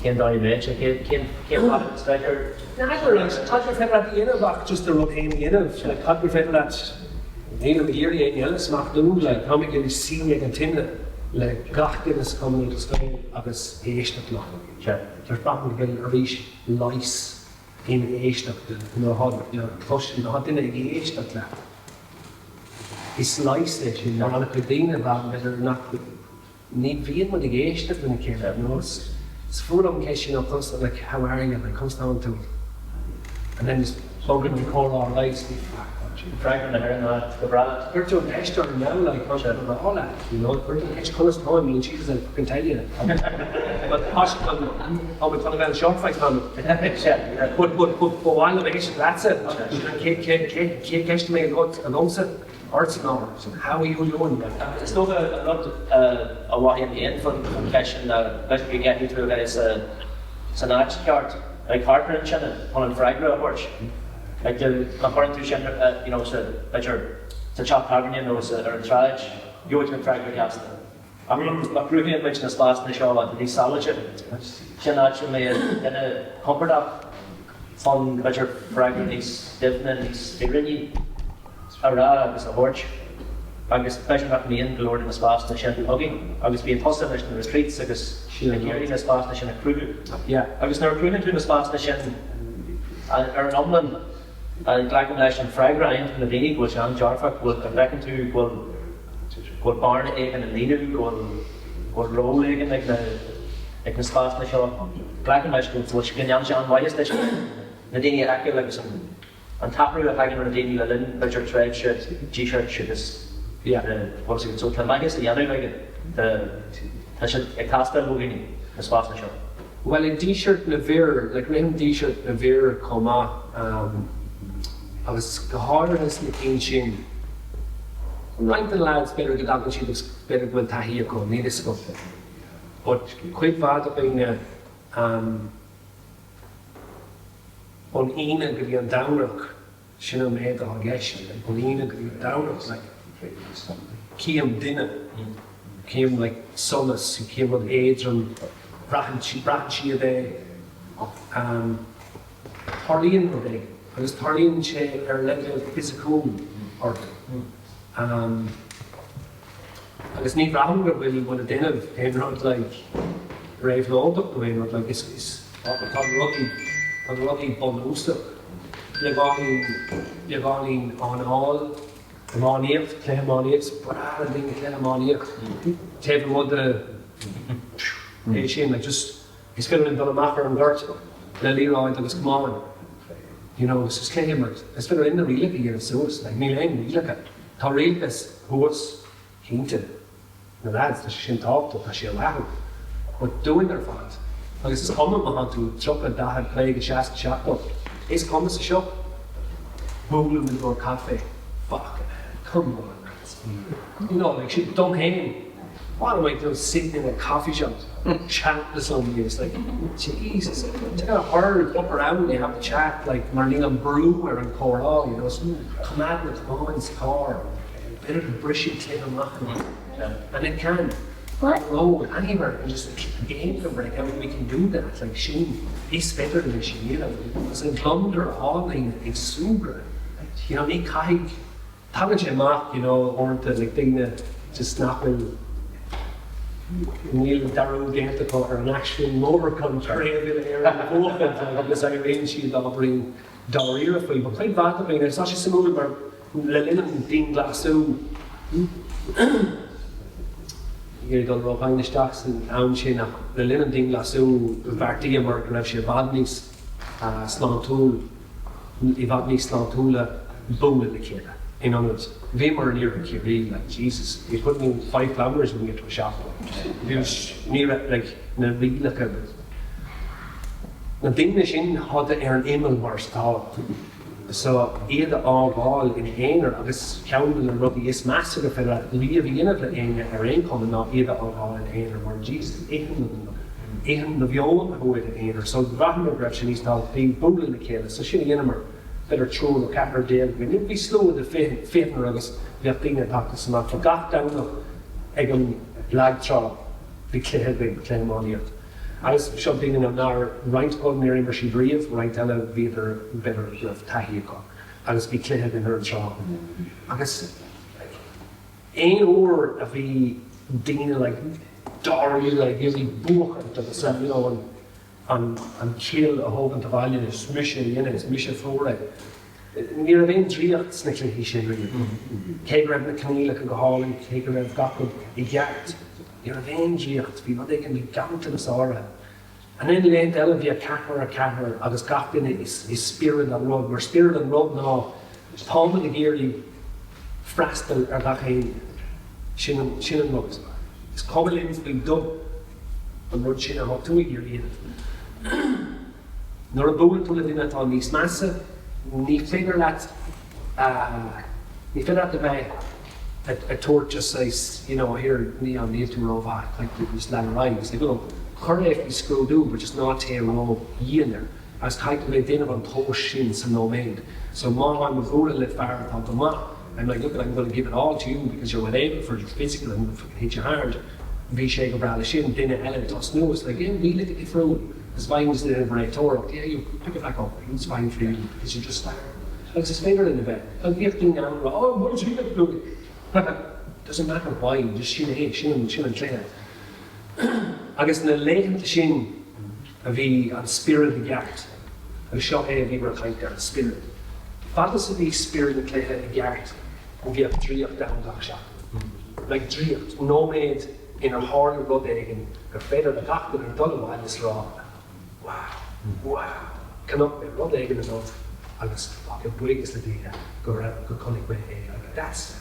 cén dóigh a mbeadh sé, cén cén fad is féidir? N'fheadar, like cad gur féidir leat a dhéanamh ach just do rud féin a dhéanamh, like cad gur féidir leat, nílim ag iarraidh éinne eile a smachtú, like táim ag iarraidh suí ag an tine le gach duine sa Chumann Lúthchleas Gael agus éisteacht leo. Just braithim go bhfuil arís leigheas in éisteacht nuair atá duine ag éisteacht leat. Is leigheas é sin mar an-chuid daoine, b'fhéidir nach, ní bhíonn muid ag éisteacht lena chéile, you know. Is fuath liom an cheist sin, conas, like, how are you, like, conas tánn tú? And then just bogann an comhrá ar aghaidh. Freagra na hÉireann ná go breá. Chuir tú an cheist orm now, like, tá sé le rá leat, you know, chuir tú an cheist conas táim, níl Jesus I fucking tell you. But tá sé chun, tá muid chun a bheith anseo ar feadh tamaill. But, but, but, ba mhaith liom éisteacht leatsa, sin an chéad, chéad, chéad, chéad cheist a mbeidh agat agamsa, ortsa ná, how are you doing? Is dócha an rud a mhothaím féin faoin cheist sin ná b'fhéidir go gcaithfidh tú a bheith sa, san áit cheart, like thart ar an tine chun an freagra a thabhairt. Like má chuireann tú sin you know sa, b'fhéidir sa teach tábhairne nó sa, ar an tsráid, gheobhaidh tú an freagra gasta. Ach má chruthaíonn muid na spásanna seo atá níos sábháilte, sin áit a mbeidh duine compordach chun b'fhéidir freagra níos doimhne, níos fírinní a rá agus a thabhairt. Agus b'fhéidir nach mbíonn go leor de na spásanna sin againn agus bíonn tusa leis na retreats agus ag iarraidh na spásanna sin a chruthú. Agus nuair a chruthaíonn tú na spásanna sin ar an iomlán, glacaim leis an freagra a fhaigheann tú ó na daoine go bhfuil sé an-dearfach, go bhfuil, go bhfeiceann tú go bhfuil, go bhfuil bearna éigin a líonadh, go bhfuil, go bhfuil ról éigin ag na, ag na spásanna seo. Glacaim leis go bhfuil, go ndéanann sé an-mhaitheas duit na daoine a fheiceáil agus an, an t-athrú a thagann ar na daoine le linn, b'fhéidir, tréimhse dísirt agus na, bhfuil fhios agat. So tá maitheas á dhéanamh aige, tá, tá siad ag teastáil ó dhaoine, na spásanna seo. Bhuel, i Díseart na bhFir, like rithim Díseart na bhFir chomh maith, agus go háirithe sna cinn sin, roinnt de na lads b'fhéidir go dtagann siad agus b'fhéidir go bhfuil taithí acu, níl fhios agam. But cuid mhaith de dhaoine ón Aoine go dtí an Domhnach, Sin an méid atá i gceist, ón Aoine go dtí an Domhnach, like, cím duine, cím, like, solas, cím rud éadrom, braitheann sí, braitheann siad é, tarlaíonn rud éigin, agus tarlaíonn sé ar leibhéal fisiciúil orthu. Agus ní bhraithim go bhfuil muid ag déanamh aon rud like réabhlóideach nó aon rud like is is tá na rudaí tá na rudaí bunúsach beagáinín beagáinín anáil iománaíocht cluiche iománaíocht is breá le daoine cluiche iománaíocht taobh amuigh de é sin like just Is féidir linn dul amach ar an ngort le liathróid agus camán, you know, agus is cluiche imirt. Is féidir linn na rialacha a dhéanamh suas, like níl aon rialacha. Tá rialachas thuas, cinnte, na lads, tá sé sin tábhachtach, tá sé uathu. But dúinn ar fad, agus is cuma má tá tú 30, 40, 50, 60, 70, is cuma sa sioc. Buailimid i gcomhair caife. Fuck man, come on lads. You know, like sin dom féin, what am I doing sitting in a coffee shop chatting to somebody? It's like, Jesus, take a hurl up around you have the chat, like mar níl an brú ar an comhrá, you know, so coimeád na tiomáin sa carr, b'fhéidir go brisfidh cluiche amach and it can. What? Road, anywhere, and just a game can break out, we can do that, like sin, is féidir leis sin a dhéanamh, agus an gliondar atá daoine ag súgradh, you know, ní caithfidh, tagann sé amach, you know, uaireanta, like daoine just nach bhfuil, níl dearúd déanta acu ar an aisling mór chun Craobh Uile-Éireann a bhuachaint, like, agus éiríonn siad ábhairín dáiríre faoi. But cuid mhaith de dhaoine, agus tá sé suimiúil mar le linn an dianghlasáil, ag iarraidh dul ródhomhain isteach san am sin ach le linn an dianghlasáil bheartaíomar go raibh sé i bhfad níos sláintiúil, i bhfad níos sláintiúla bualadh le chéile in ionad, bhíomar in iarthar Chiarraí, like Jesus, you couldn't even 5 kilometres wouldn't get to a shop, bhí, ní raibh, like na rialacha, Na daoine sin thada ar an imeall mar is atá. So, iad a fhágáil ina aonar agus ceann de na rudaí is measa gur féidir leat riamh a dhéanamh le éinne ar aon chuma ná iad a fhágáil ina aonar mar Jesus itheann na itheann na mheonta thú i d'aonar. So, bhraitheamar go raibh sé níos tábhachtaí bualadh le chéile. So, sin a dheineamar. B'fhéidir triúr nó ceathrar againn. Bhí slua de ficheanna agus bheadh daoine ag teacht is amach. But gach Domhnach ag an lag trá bhí cluiche againn, cluiche iománaíocht. Agus seo daoine nár, roinnt acu níor imir siad riamh, roinnt eile bhíodar, b'fhéidir go raibh taithí acu agus bhí cluiche againn ar an trá. Agus like aon uair a bhí daoine like dáiríre ag iarraidh buachaint agus you know an an an chill a thógaint abhaile, is mise a dhein é, is mise a fuair é. Ní raibh aon draíocht sna cluichí sin riamh. Cé go raibh na coinníollacha go hálainn, cé go raibh gach rud i gceart, ní raibh aon draíocht, bhí rud éigin, bhí ganntanas áirithe. And then laethanta eile bhíodh ceathrar ar ceathrar agus gach duine i spiorad an rud, mar spiorad an rud ná táimid ag iarraidh freastal ar gach éinne. Sin an, sin an rud. Is cuma linn faoi do, an rud sin atá tú ag iarraidh a dhéanamh. Nuair a buaileann tú le duine atá níos measa, ní féidir leat ní féidir leat a bheith ag tabhairt just saghas you know here ní an níl tú rómhaith like just lean ar aghaidh. It's like well cuir é faoi scrúdú but just ná téigh ró-dhian air agus caithfidh tú bheith ag déanamh an tomhas sin sa nóiméad. So má táim ag bualadh le fear atá go maith, I'm like look I'm going to give it all to you because you're well able for your physical I'm going to fucking hit you hard. Bhí sé go breá leis sin, duine eile ag tosnú, it's like yeah wee little difriúil. Is fine is duine réiteoireacht, yeah you pick it back up, it's fine for you because you just started. Agus is féidir linn a bheith, agus bhíodh daoine ann a rá oh bhuel sin é, doesn't matter why, just sin é, sin an, sin an cluiche. Agus na laethanta sin a bhí an spiorad i gceart, agus seo é a bhíomar ag caint air, an spiorad. Fad is a bhí spiorad na cluiche i gceart, bhíodh draíocht ann gach seachtain. Like draíocht, nóiméad inar tharla rud éigin gur féidir le gach duine dul abhaile is rá wow, wow, chonaic mé rud éigin anocht agus fucking buíochas le Dia go raibh, go chonaic mé é. Like that's,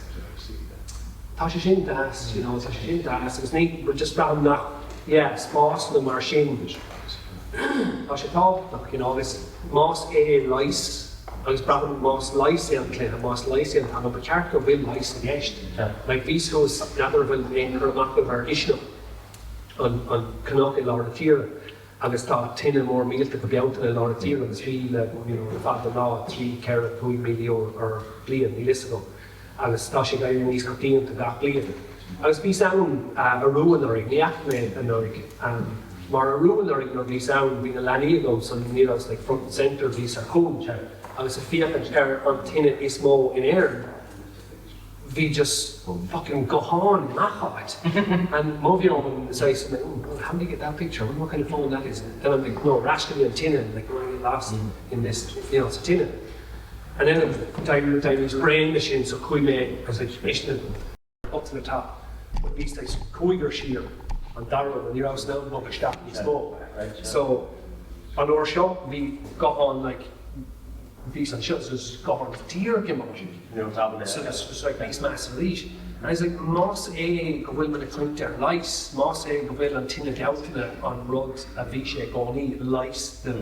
tá sé sin deas, you know, tá sé sin deas agus ní, just braithim nach, yeah, spásanna mar sin, tá sé tábhachtach, you know, agus más é leigheas, Agus braithim más leigheas é an cluiche, más leigheas é an t-anam, ba cheart go bhfuil leigheas i gceist. Like bhíos thuas, n'fheadar an bhfuil aon cur amach agaibh ar Uisneach, an an cnoc i lár na tíre, agus tá tine mór millteach ag Bealtaine i lár na tíre agus bhí le you know le fada an lá, 3, 4, 5,000 uair ar bliain, níl fhios agam. Agus tá sé ag éirí níos coitianta gach bliain. Agus bhíos ann arú anuraidh, ní fhaca mé anuraidh, mar arú anuraidh nuair a bhíos ann bhí na leanaí agam so ní rabhas like front and centre, bhíos ar chúl agus ag féachaint ar an tine is mó in Éirinn, bhí just fucking guthán i ngach áit. And mo mheon saghas, oh, how did he get that picture? I wonder what kind of phone that is. Then I'm like, no, ar ais go dtí an tine, like, I'm getting lost in this, you know, sa tine. And then d'éiríos bréan de sin so chuaigh mé I was like Uisneach up to the top but bhíos like cúigear siar an dara huair ní rabhas in ann bogadh isteach níos mó so an uair seo bhí guthán like bhíos anseo so there's guthán díreach i mo so it was like níos measa arís and I was like más é go bhfuil muid ag caint ar leigheas más é go bhfuil an tine Bhealtaine an rud a bhí sé i gcónaí leigheas do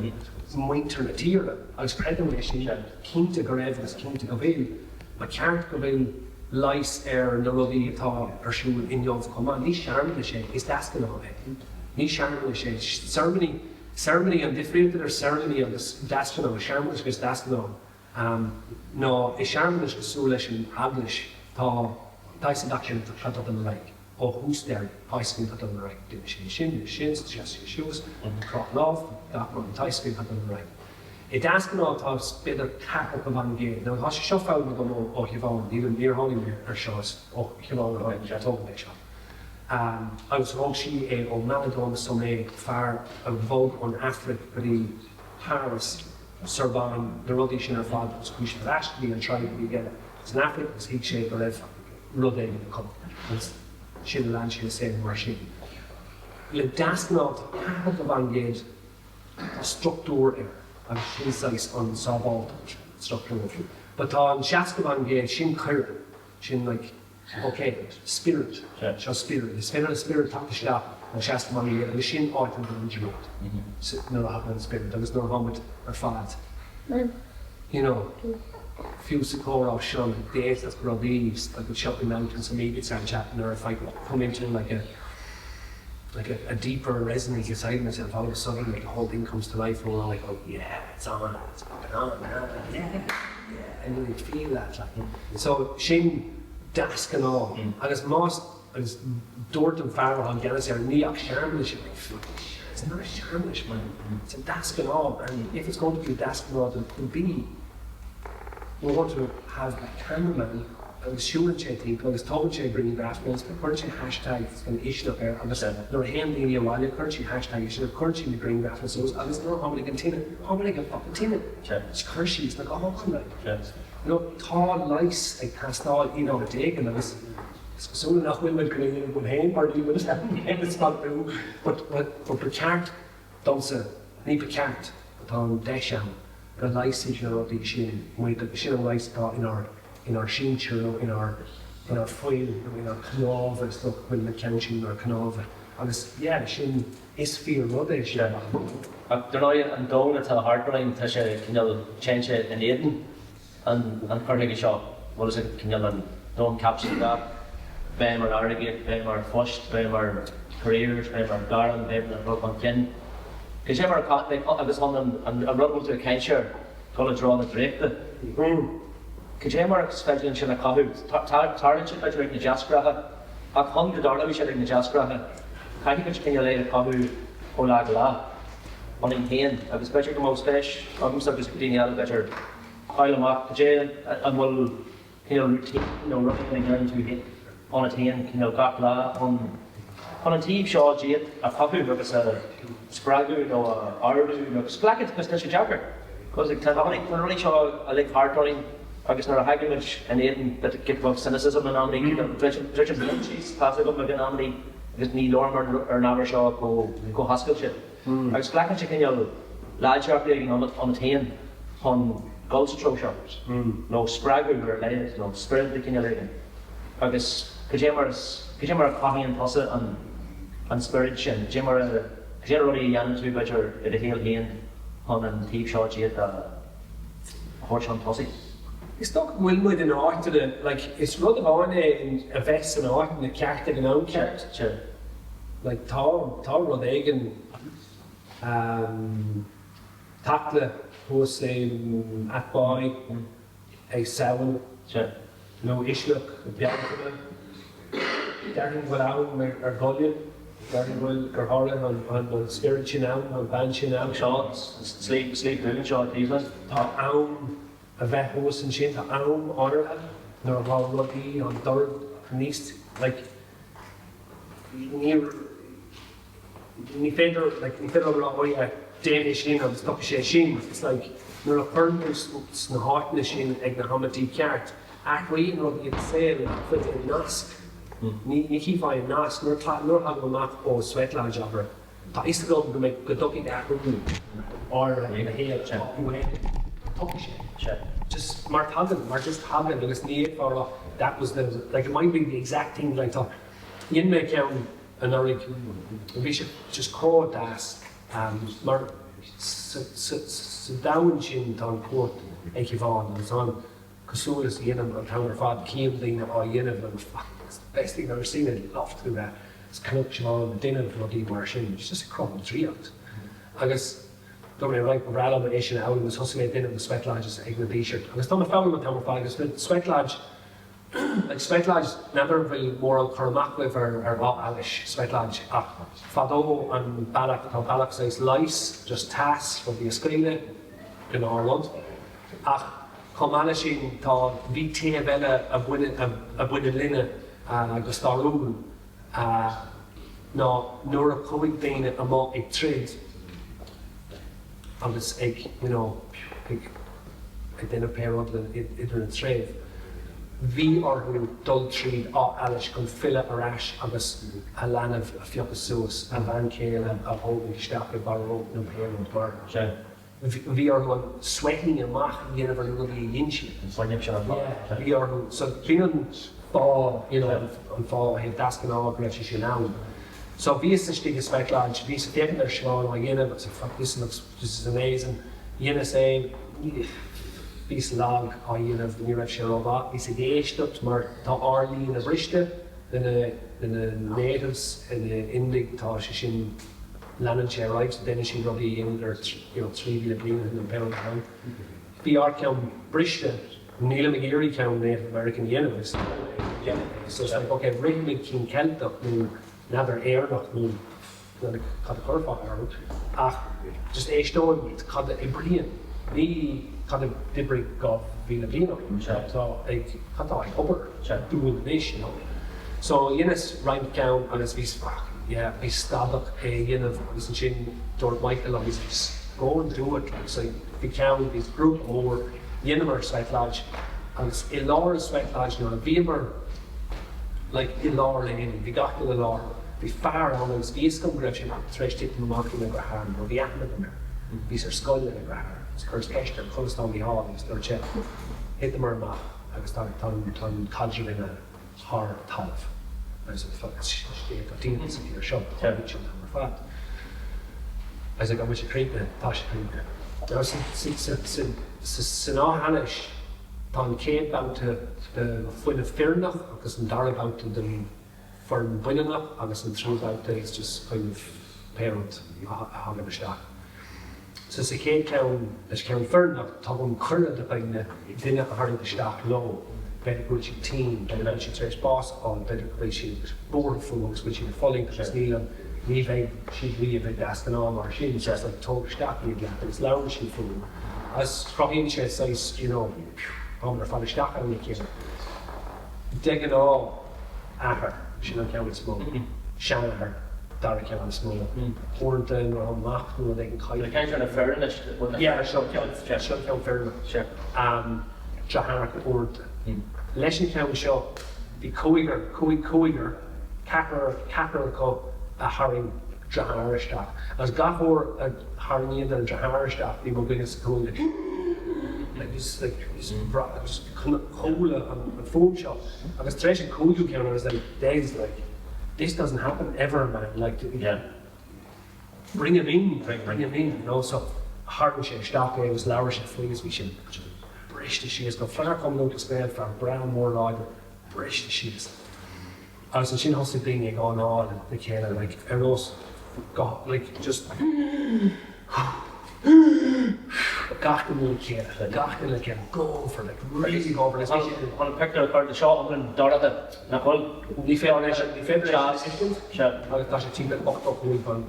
mhuintir na tíre agus creidim é sin, cinnte go raibh agus cinnte go bhfuil. Ba cheart go bhfuil leigheas ar na rudaí atá ar siúl inniu chomh maith. Ní searmanas é, is deasghnáth é. Ní searmanas é. Ceremony, ceremony, an difríocht idir ceremony agus deasghnáth, searmanas agus deasghnáth, ná i searmanas cosúil leis an eaglais tá tá fhios ag gach duine cad tá ag dul ar aghaidh ó thús deireadh, tá fhios againn cad tá ag dul ar aghaidh, déanann sé sin, déanann sin, seas sé suas, croith lámh, gach rud, tá fhios againn cad tá ag dul ar aghaidh. I deasghnáth tá b'fhéidir ceathracha faoin gcéad. Now tá sé seo foghlamtha agam ó Shiobhán, nílim, níor tháinig mé ar seo, is ó Shiobhán a tháinig sé, tóg mé seo. Agus thóg sí é ó Malidoma Somé, fear a bhog ón Afraic go dtí Páras, Sorbonne, na rudaí sin ar fad agus chuaigh sé ar ais go dtí an tribe a bhí aige san Afraic agus thuig sé go raibh rud éigin acu agus sin a lean sé a saol mar sin. Le deasghnáth tá 40%. Tá struchtúr air agus sin saghas an sábháilteacht, struchtúr. But tá an 60% sin cuireadh, sin like ok, spiorad, seo spiorad, is féidir le spiorad teacht isteach an 60% agus sin áit an bhfuil nuair a thagann an spiorad agus nuair atá muid ar fad you know fiú sa chomhrá seo like d'fhéadfadh rudaí like seo in mountains and maybe it's our chat nuair if I come into like a like a, a deeper resonance inside myself, all of a sudden like the whole thing comes to life and we're all like, oh yeah, it's on, it's fucking on, yeah, yeah, and you feel that like. So sin deasghnáth agus más agus dúirt an fear atá i gceannas air ní ach searmanas é, like fucking it's not a searmanas man, it's a deasghnáth and if it's going to be a deasghnáth then it could be we're going to have a cameraman agus siúlann sé timpeall agus tógann sé grianghraif agus cuireann sé hashtag an Uisneach air agus nuair a théann daoine abhaile cuireann siad hashtag Uisneach, cuireann siad na grianghrafanna suas agus nuair atá muid ag an tine, tá muid ag an fucking tine. Is cur síos na gutháin like. You know, tá leigheas ag teastáil in áit éigin agus is cosúil nach bhfuil muid chun é a dhéanamh dúinn féin mar níl muid in ann is maith bú but but ba cheart domsa, ní ba cheart, but tá an deis ann go leigheasfaidh na rudaí sin muid agus sin an leigheas atá inár inár sinsir nó inár inár fuil nó inár cnámha, is dócha go bhfuil na ceann sin inár cnámha agus yeah sin, is fíor rud é sin. Ach dar ndóigh an domhan atá thart orainn tá sé cineál, téann sé in éadan an an chur chuige seo, bhfuil fhios agat, cineál an domhan caipitleach, béim ar airgead, béim ar phoist, béim ar careers, béim ar gairm, béim ar dhul chun cinn. Cad é mar a, agus chun an an rud a bhfuil tú ag caint air, dul i dtreo na draíochta. Cad é mar is féidir linn sin a chothú? Tarlaíonn sé b'fhéidir ag na deasghnátha, ach chun go dtarlóidh siad ag na deasghnátha, caithfidh muid cineál é a chothú ó lá go lá, ionainn féin, agus b'fhéidir go mbeadh spéis agamsa agus ag daoine eile b'fhéidir fáil amach cad é an bhfuil cineál routine nó rud éigin a dhéanann tú ionat féin cineál gach lá chun chun an taobh seo díot a chothú agus a spreagadh nó a ardú nó agus glacadh because tá sé deacair because like tá na rudaí seo uilig thart orainn agus nuair a thagann muid in éadan bit giota beag cynicism in amannaí druidim bliain síos tá's agam ag in amannaí agus ní labhraím ar an ábhar seo chomh hoscailte. Agus glacann sé cineál láidreacht éigin ionat féin chun dul sa treo seo, nó spreagadh ar a laghad, nó spiorad de chineál éigin. Agus cad é mar is, cad é mar a chothaíonn tusa an an spiorad sin? Cad é mar a, cad é na rudaí a dhéanann tú, b'fhéidir, i do shaol féin chun an taobh seo díot a thabhairt chun tosaigh? Is dócha go bhfuil muid in áiteanna, like, is rud amháin é a bheith san áit ceart ag an am ceart. Like, tá, tá rud éigin, ehm, Takla thuas in Athboy ag Samhain, nó Uisneach i Bealtaine. Déarfainn go bhfuil am ar Ghoille, déarfainn go bhfuil, gur tharla an, an, an spiorad sin ann, an bhean sin ann. Seo, Sliabh, Sliabh Dúin seo i Cleveland. Tá am a bheith thuas ansin, tá am áirithe nuair atá rudaí, an dord níos, like, ní, ní féidir, like, ní féidir liom a rá, oh yeah, déan é sin agus tiocfaidh sé sin. It's like, nuair a chuireann tú sna háiteanna sin ag na hamantaí ceart, athraíonn rudaí i do saol nach bhfuil i nasc. Ní, ní chífeá i nasc. Nuair a, nuair a thagaim amach ó Sweat Lodge, abair, Tá a fhios agam go mbeidh, go dtiocfaidh athrú áirithe i mo shaol, tiocfaidh sé. Just mar tagann, mar just tagann agus ní fhéadfá a rá that was the, like it might be the exact thing that I thought. Dhein mé ceann anuraidh, bhí sé just chomh deas mar sa domhan sin tá an chumhacht ag Siobhán agus tá an. cosúil is a dhéanaim an t-am ar fad, cím daoine á dhéanamh and fuck, it's the best thing I've ever seen, I'd love to do that. Is chonaic Siobhán ag déanamh rudaí mar sin, it's just ag cruthú draíocht. Agus dúirt mé, right, ba bhreá liom é sin a fhoghlaim agus thosaigh mé ag déanamh na sweat lodges ag na Dísirt. Agus tá mé ag foghlaim an t-am ar fad agus na sweat lodge, Like sweat lodge, n'fheadar an bhfuil mórán cur amach agaibh ar ar Áth Allais, sweat lodge, ach fadó an bealach, tá bealach saghas leighis, just teas, rudaí a scaoileadh, gnáthrud. Ach chomh maith leis sin tá, bhí taobh eile a bhaineann, a bhaineann linne go stairiúil, ná nuair a chuaigh daoine amuigh ag troid agus ag, you know, ag, ag déanamh pé rud le, idir na treibh, bhí orthu dul tríd Áth Allais chun filleadh ar ais agus a leanbh a phiocadh suas, a bhean chéile a thógaint isteach i bharróg nó pé rud mar. Bhí orthu an sweating amach a dhéanamh ar na rudaí a dhein siad. An fuinneamh sin ar fad. Yeah, bhí orthu. So b'in an fáth, you know, an fáth ó thaobh deasghnáth go raibh sé sin ann. So bhíos istigh i Sweat Lodge, bhíos ag féachaint ar Siobhán á dhéanamh agus fuck this looks, this is amazing. Dheineas é, bhíos lag á dhéanamh, ní raibh sé rómhaith. Bhíos ag éisteacht mar tá ár líne briste le na, le na natives, na Indiaigh, tá sé sin, Leanann sé ar aghaidh, déanann siad rudaí a dheineadar you know 3,000 bliain ó shin nó pé rud atá ann. Bhí ár ceann briste, nílim ag iarraidh ceann Native American a dhéanamh is é so it's like ok rinne muid ceann Ceilteach nó n'fheadar Éireannach nó n'fheadar cad a chuirfeá orthu ach just éisteoimid cad a oibríonn, ní cad a d'oibrigh 2,000 bliain ó shin, cad atá ag cad atá ag obair dúinn anois you know. So dheineas roinnt ceann agus bhíos fuck yeah bhíos stadach é a dhéanamh agus ansin dúirt Michael liom he's like just go and do it like so bhí ceann bhí grúpa mór dheineamar sweat lodge agus i lár an sweat lodge nuair a bhíomar like i lár an aonaigh bhí gach duine i láthair bhí fear ann agus bhí fhios agam go raibh sé tar éis titim amach lena dheartháir mar bhí aithne agam air bhíos ar scoil lena dheartháir agus chuireas ceist air conas tá Mícheál agus dúirt sé thiteamar amach agus tá tá an caidreamh imithe thar talamh agus scéal coitianta sa tír seo, tarlaíonn sé an t-am ar fad. Agus ag an bhfuil sé críochnaithe, tá sé críochnaithe. Now san Áth Allais tá an chéad babhta de fuinneamh fireannach agus an dara babhta den foirm baineannach agus an tríú babhta is just fuinneamh pé rud a thagann isteach. So sa chéad cheann, leis an cheann fireannach, tugaim cuireadh do dhaoine duine a tharraingt isteach leo. B'fhéidir go bhfuil siad tinn, b'fhéidir go bhfuil siad tar éis bás a fháil, b'fhéidir go bhfuil siad buartha fúthu agus go bhfuil siad ag fulaingt agus níl an, ní bheidh siad riamh ag deasghnáth mar sin. So it's like tóg isteach iad leat agus labhrann siad fúthu. Agus cruthaíonn sé saghas, you know, táimid ar fad isteach ann le chéile. De ghnáth, athair, sin an ceann is mó. Seanathair, dara ceann is mó. Uaireanta nuair atá mac nó rud éigin caillte. Ceann seo na fireann anois. Yeah, seo ceann, seo ceann fireannach. Deartháireacha uaireanta. Leis an cheann seo, bhí cúigear, cúig cúigear, ceathrar, ceathrar acu a tharraing deartháir isteach. Agus gach uair a tharraingíodar an deartháir isteach, bhí mo dhuine sa chúinne like just like just just chuala an fuaim seo agus tar éis an cúigiú ceann I was like Des like this doesn't happen ever man like yeah bring him in bring him in you know so tharraing sé isteach é agus labhair sé faoi agus bhí sé briste síos go fear cumannach Gael fear breá mór láidir briste síos agus ansin thosaigh daoine ag anáil le chéile like ar nós go like just gach duine le chéile gach duine le chéile go for like really go for like Chun an pictiúr a chur de seo iomlán dorcha nach bhfuil? Ní féidir leis ní féidir leis an agus tá sé timpeall 85 an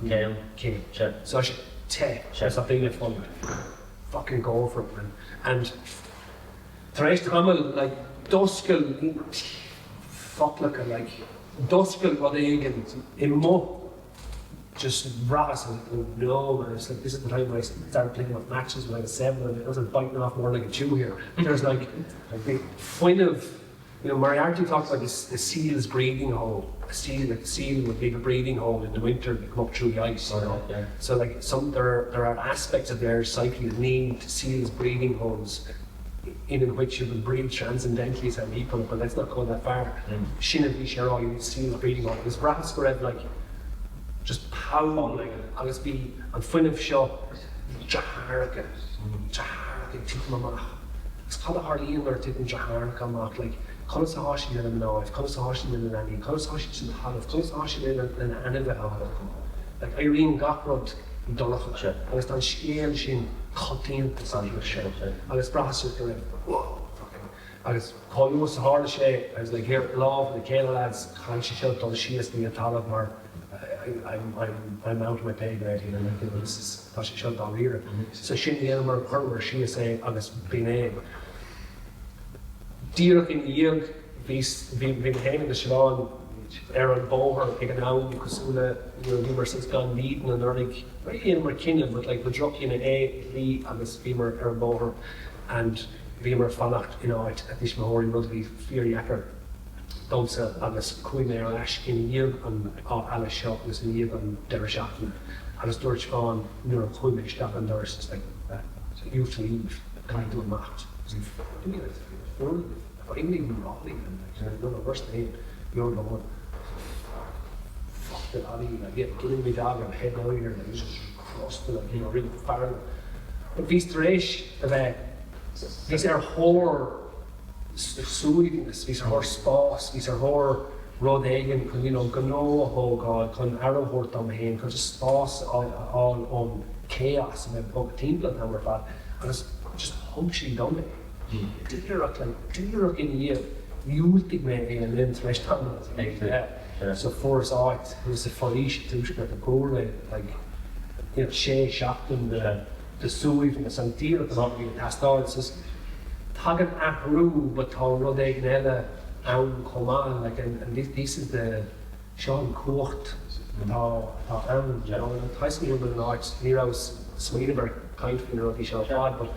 céim céim so tá sé te agus tá daoine ag fulaingt fucking go for it man and Tar éis tamaill, like, d'oscail foclacha, like, d'oscail rud éigin i mo just bhraitheas, I was like, oh no, man, it's like, this is the time when I started playing with matches when I was seven and I was like biting off more than I could chew here. There's like, like fuinneamh, you know, Moriarty talks about this, the seal's breathing hole, a seal, like the seal would leave a breathing hole in the winter to come up through the ice, you know. Yeah. So like some, there, there are aspects of their psyche that need seals breathing holes in which you will breathe transcendentally is how he put it, but let's not go that far. Sin a bhí sé a rá, you need seal's breathing hole. Agus bhraitheas go raibh like just power agus bhí an fuinneamh seo deartháireacha, deartháireacha ag titim amach. Agus cad a tharlaíonn nuair a titeann deartháireacha amach, like, conas atá siad lena mnáibh, conas atá siad lena leanaí, conas atá siad san talamh, conas atá siad lena lena ainmhithe acu. Like, éiríonn gach rud dorcha agus tá an scéal sin coitianta sa tír seo agus bhraitheas go raibh, whoa, fucking, agus chomh luath is a tharla sé, I was like, here, lámh le chéile lads, caithfidh sé seo dul síos go dtí an talamh mar I'm, I'm, I'm out of my pay grade here, like, you know, this is, tá sé seo dáiríre. So sin a dheineamar, chuireamar síos é agus b'in é. Díreach ina dhiaidh, bhí, bhí, bhí mé féin agus Siobhán ar an bóthar ag an am, cosúil le, you know, bhíomar saghas gan dídean anuraidh, dheineamar cinneadh, but like ba droch-chinneadh é i shlí agus bhíomar ar an bóthar and bhíomar ag fanacht in áit a dtuismitheoirí, rud a bhí fíordheacair domsa agus chuaigh mé ar ais i ndiaidh an Áth Allais seo agus i ndiaidh an deireadh seachtaine agus dúirt Siobhán nuair a chuaigh mé isteach an doras it's like you have to leave, caithfidh tú imeacht. Fuck the lolly, like yeah, give me dog, I'm heading out here, like just crosta, like you know, really feargal. But bhíos tar éis a bheith, bhíos ar thóir suaimhneas, bhíos ar thóir spás, bhíos ar thóir rud éigin chun you know gnó a thógáil, chun aire a thabhairt dom féin, chun just spás a fháil ón chaos a bheith ag bogadh timpeall an t-am ar fad agus just thug sí dom é. Díreach like díreach ina dhiaidh dhiúltaigh mé é le linn tar éis tamaill so fuaireas áit thuas i foraois i dtuaisceart na Cúire like you know sé seachtain de de suaimhneas an díreach an rud a bhí ag teastáil so tagann athrú but tá rud éigin eile ann chomh maith like and this is the seo an cumhacht atá atá ann you know and tá fhios agam go bhfuil an áit ní rabhas ag smaoineamh ar caint faoi na rudaí seo ar fad but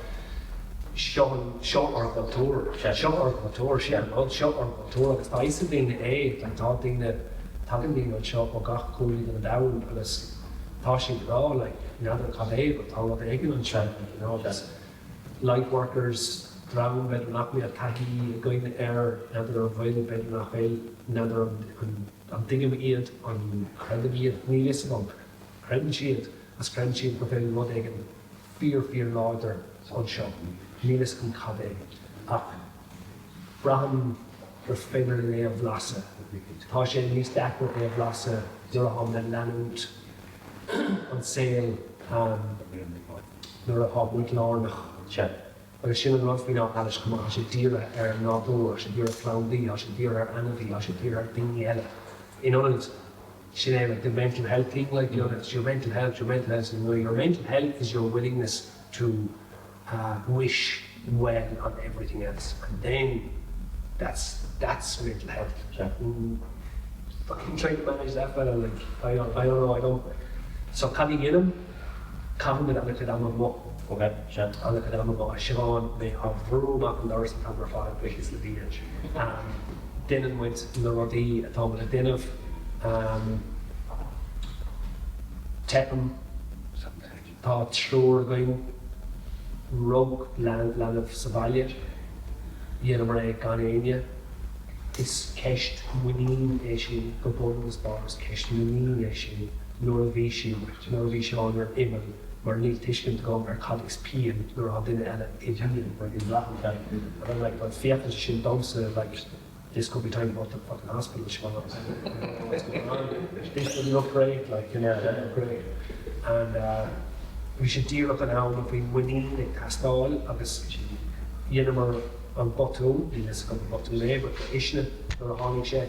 seo an seo ár gcultúr seo ár gcultúr sin an rud seo ár gcultúr agus tá fhios ag daoine é like tá daoine tagann daoine anseo ó gach cúinne den domhan agus tá siad ag rá like n'fheadar cad é but tá rud éigin anseo like you know agus Lightworkers, dream b'fhéidir nach mbeadh taithí againn air, n'fheadar an bhfuil, b'fhéidir nach bhfuil, n'fheadar an dtuigim iad, an gcreidim iad, níl fhios agam. Creideann siad, agus creideann siad go bhfuil rud éigin fíor fíor láidir anseo. Níl fhios agam cad é. Ach braithim gur féidir linn é a bhlaiseadh. Tá sé níos deacra é a bhlaiseadh nuair atáimid ag leanúint an saol. nuair atá muid lárnach. Sea. Agus sin an rud faoin Áth Allais chomh maith, tá sé dírithe ar an nádúr, tá sé dírithe ar phlandaí, tá sé dírithe ar ainmhí, tá sé dírithe ar daoine eile. In ionad, sin é like the mental health thing, like you know, it's your mental health, your mental health, no, your mental health is your willingness to wish well on everything else and then that's, that's mental health. Sea. Fucking trying to manage that fella, like, I don't, I don't know, I don't, so cad a dhéanaim? Caithim an-chuid ama amuigh. Ok, sea. An-chuid ama amuigh. Siobhán, mé á bhrú amach an doras an t-am ar fad, buíochas le Dia. Déanann muid na rudaí atá muid ag déanamh. Teipim. Tá triúr againn. Rug leanbh sa bhaile. Dheineamar é gan éinne. Is ceist muinín é sin, go bun agus barr is ceist muinín é sin nuair a bhí sí, nuair a bhí Seán ar an imeall mar níl tuiscint agam ar cad is pian nuair atá duine eile i bpian mar bhí braithim and I'm like but féachann sé sin domsa like this could be time to go to the fucking hospital Siobhán I don't know what's going on this doesn't look great like you know doesn't look great and bhí sé díreach an am a bhí muinín ag teastáil agus dheineamar an botún, níl fhios agam an botún é but ba uisne nuair a tháinig sé.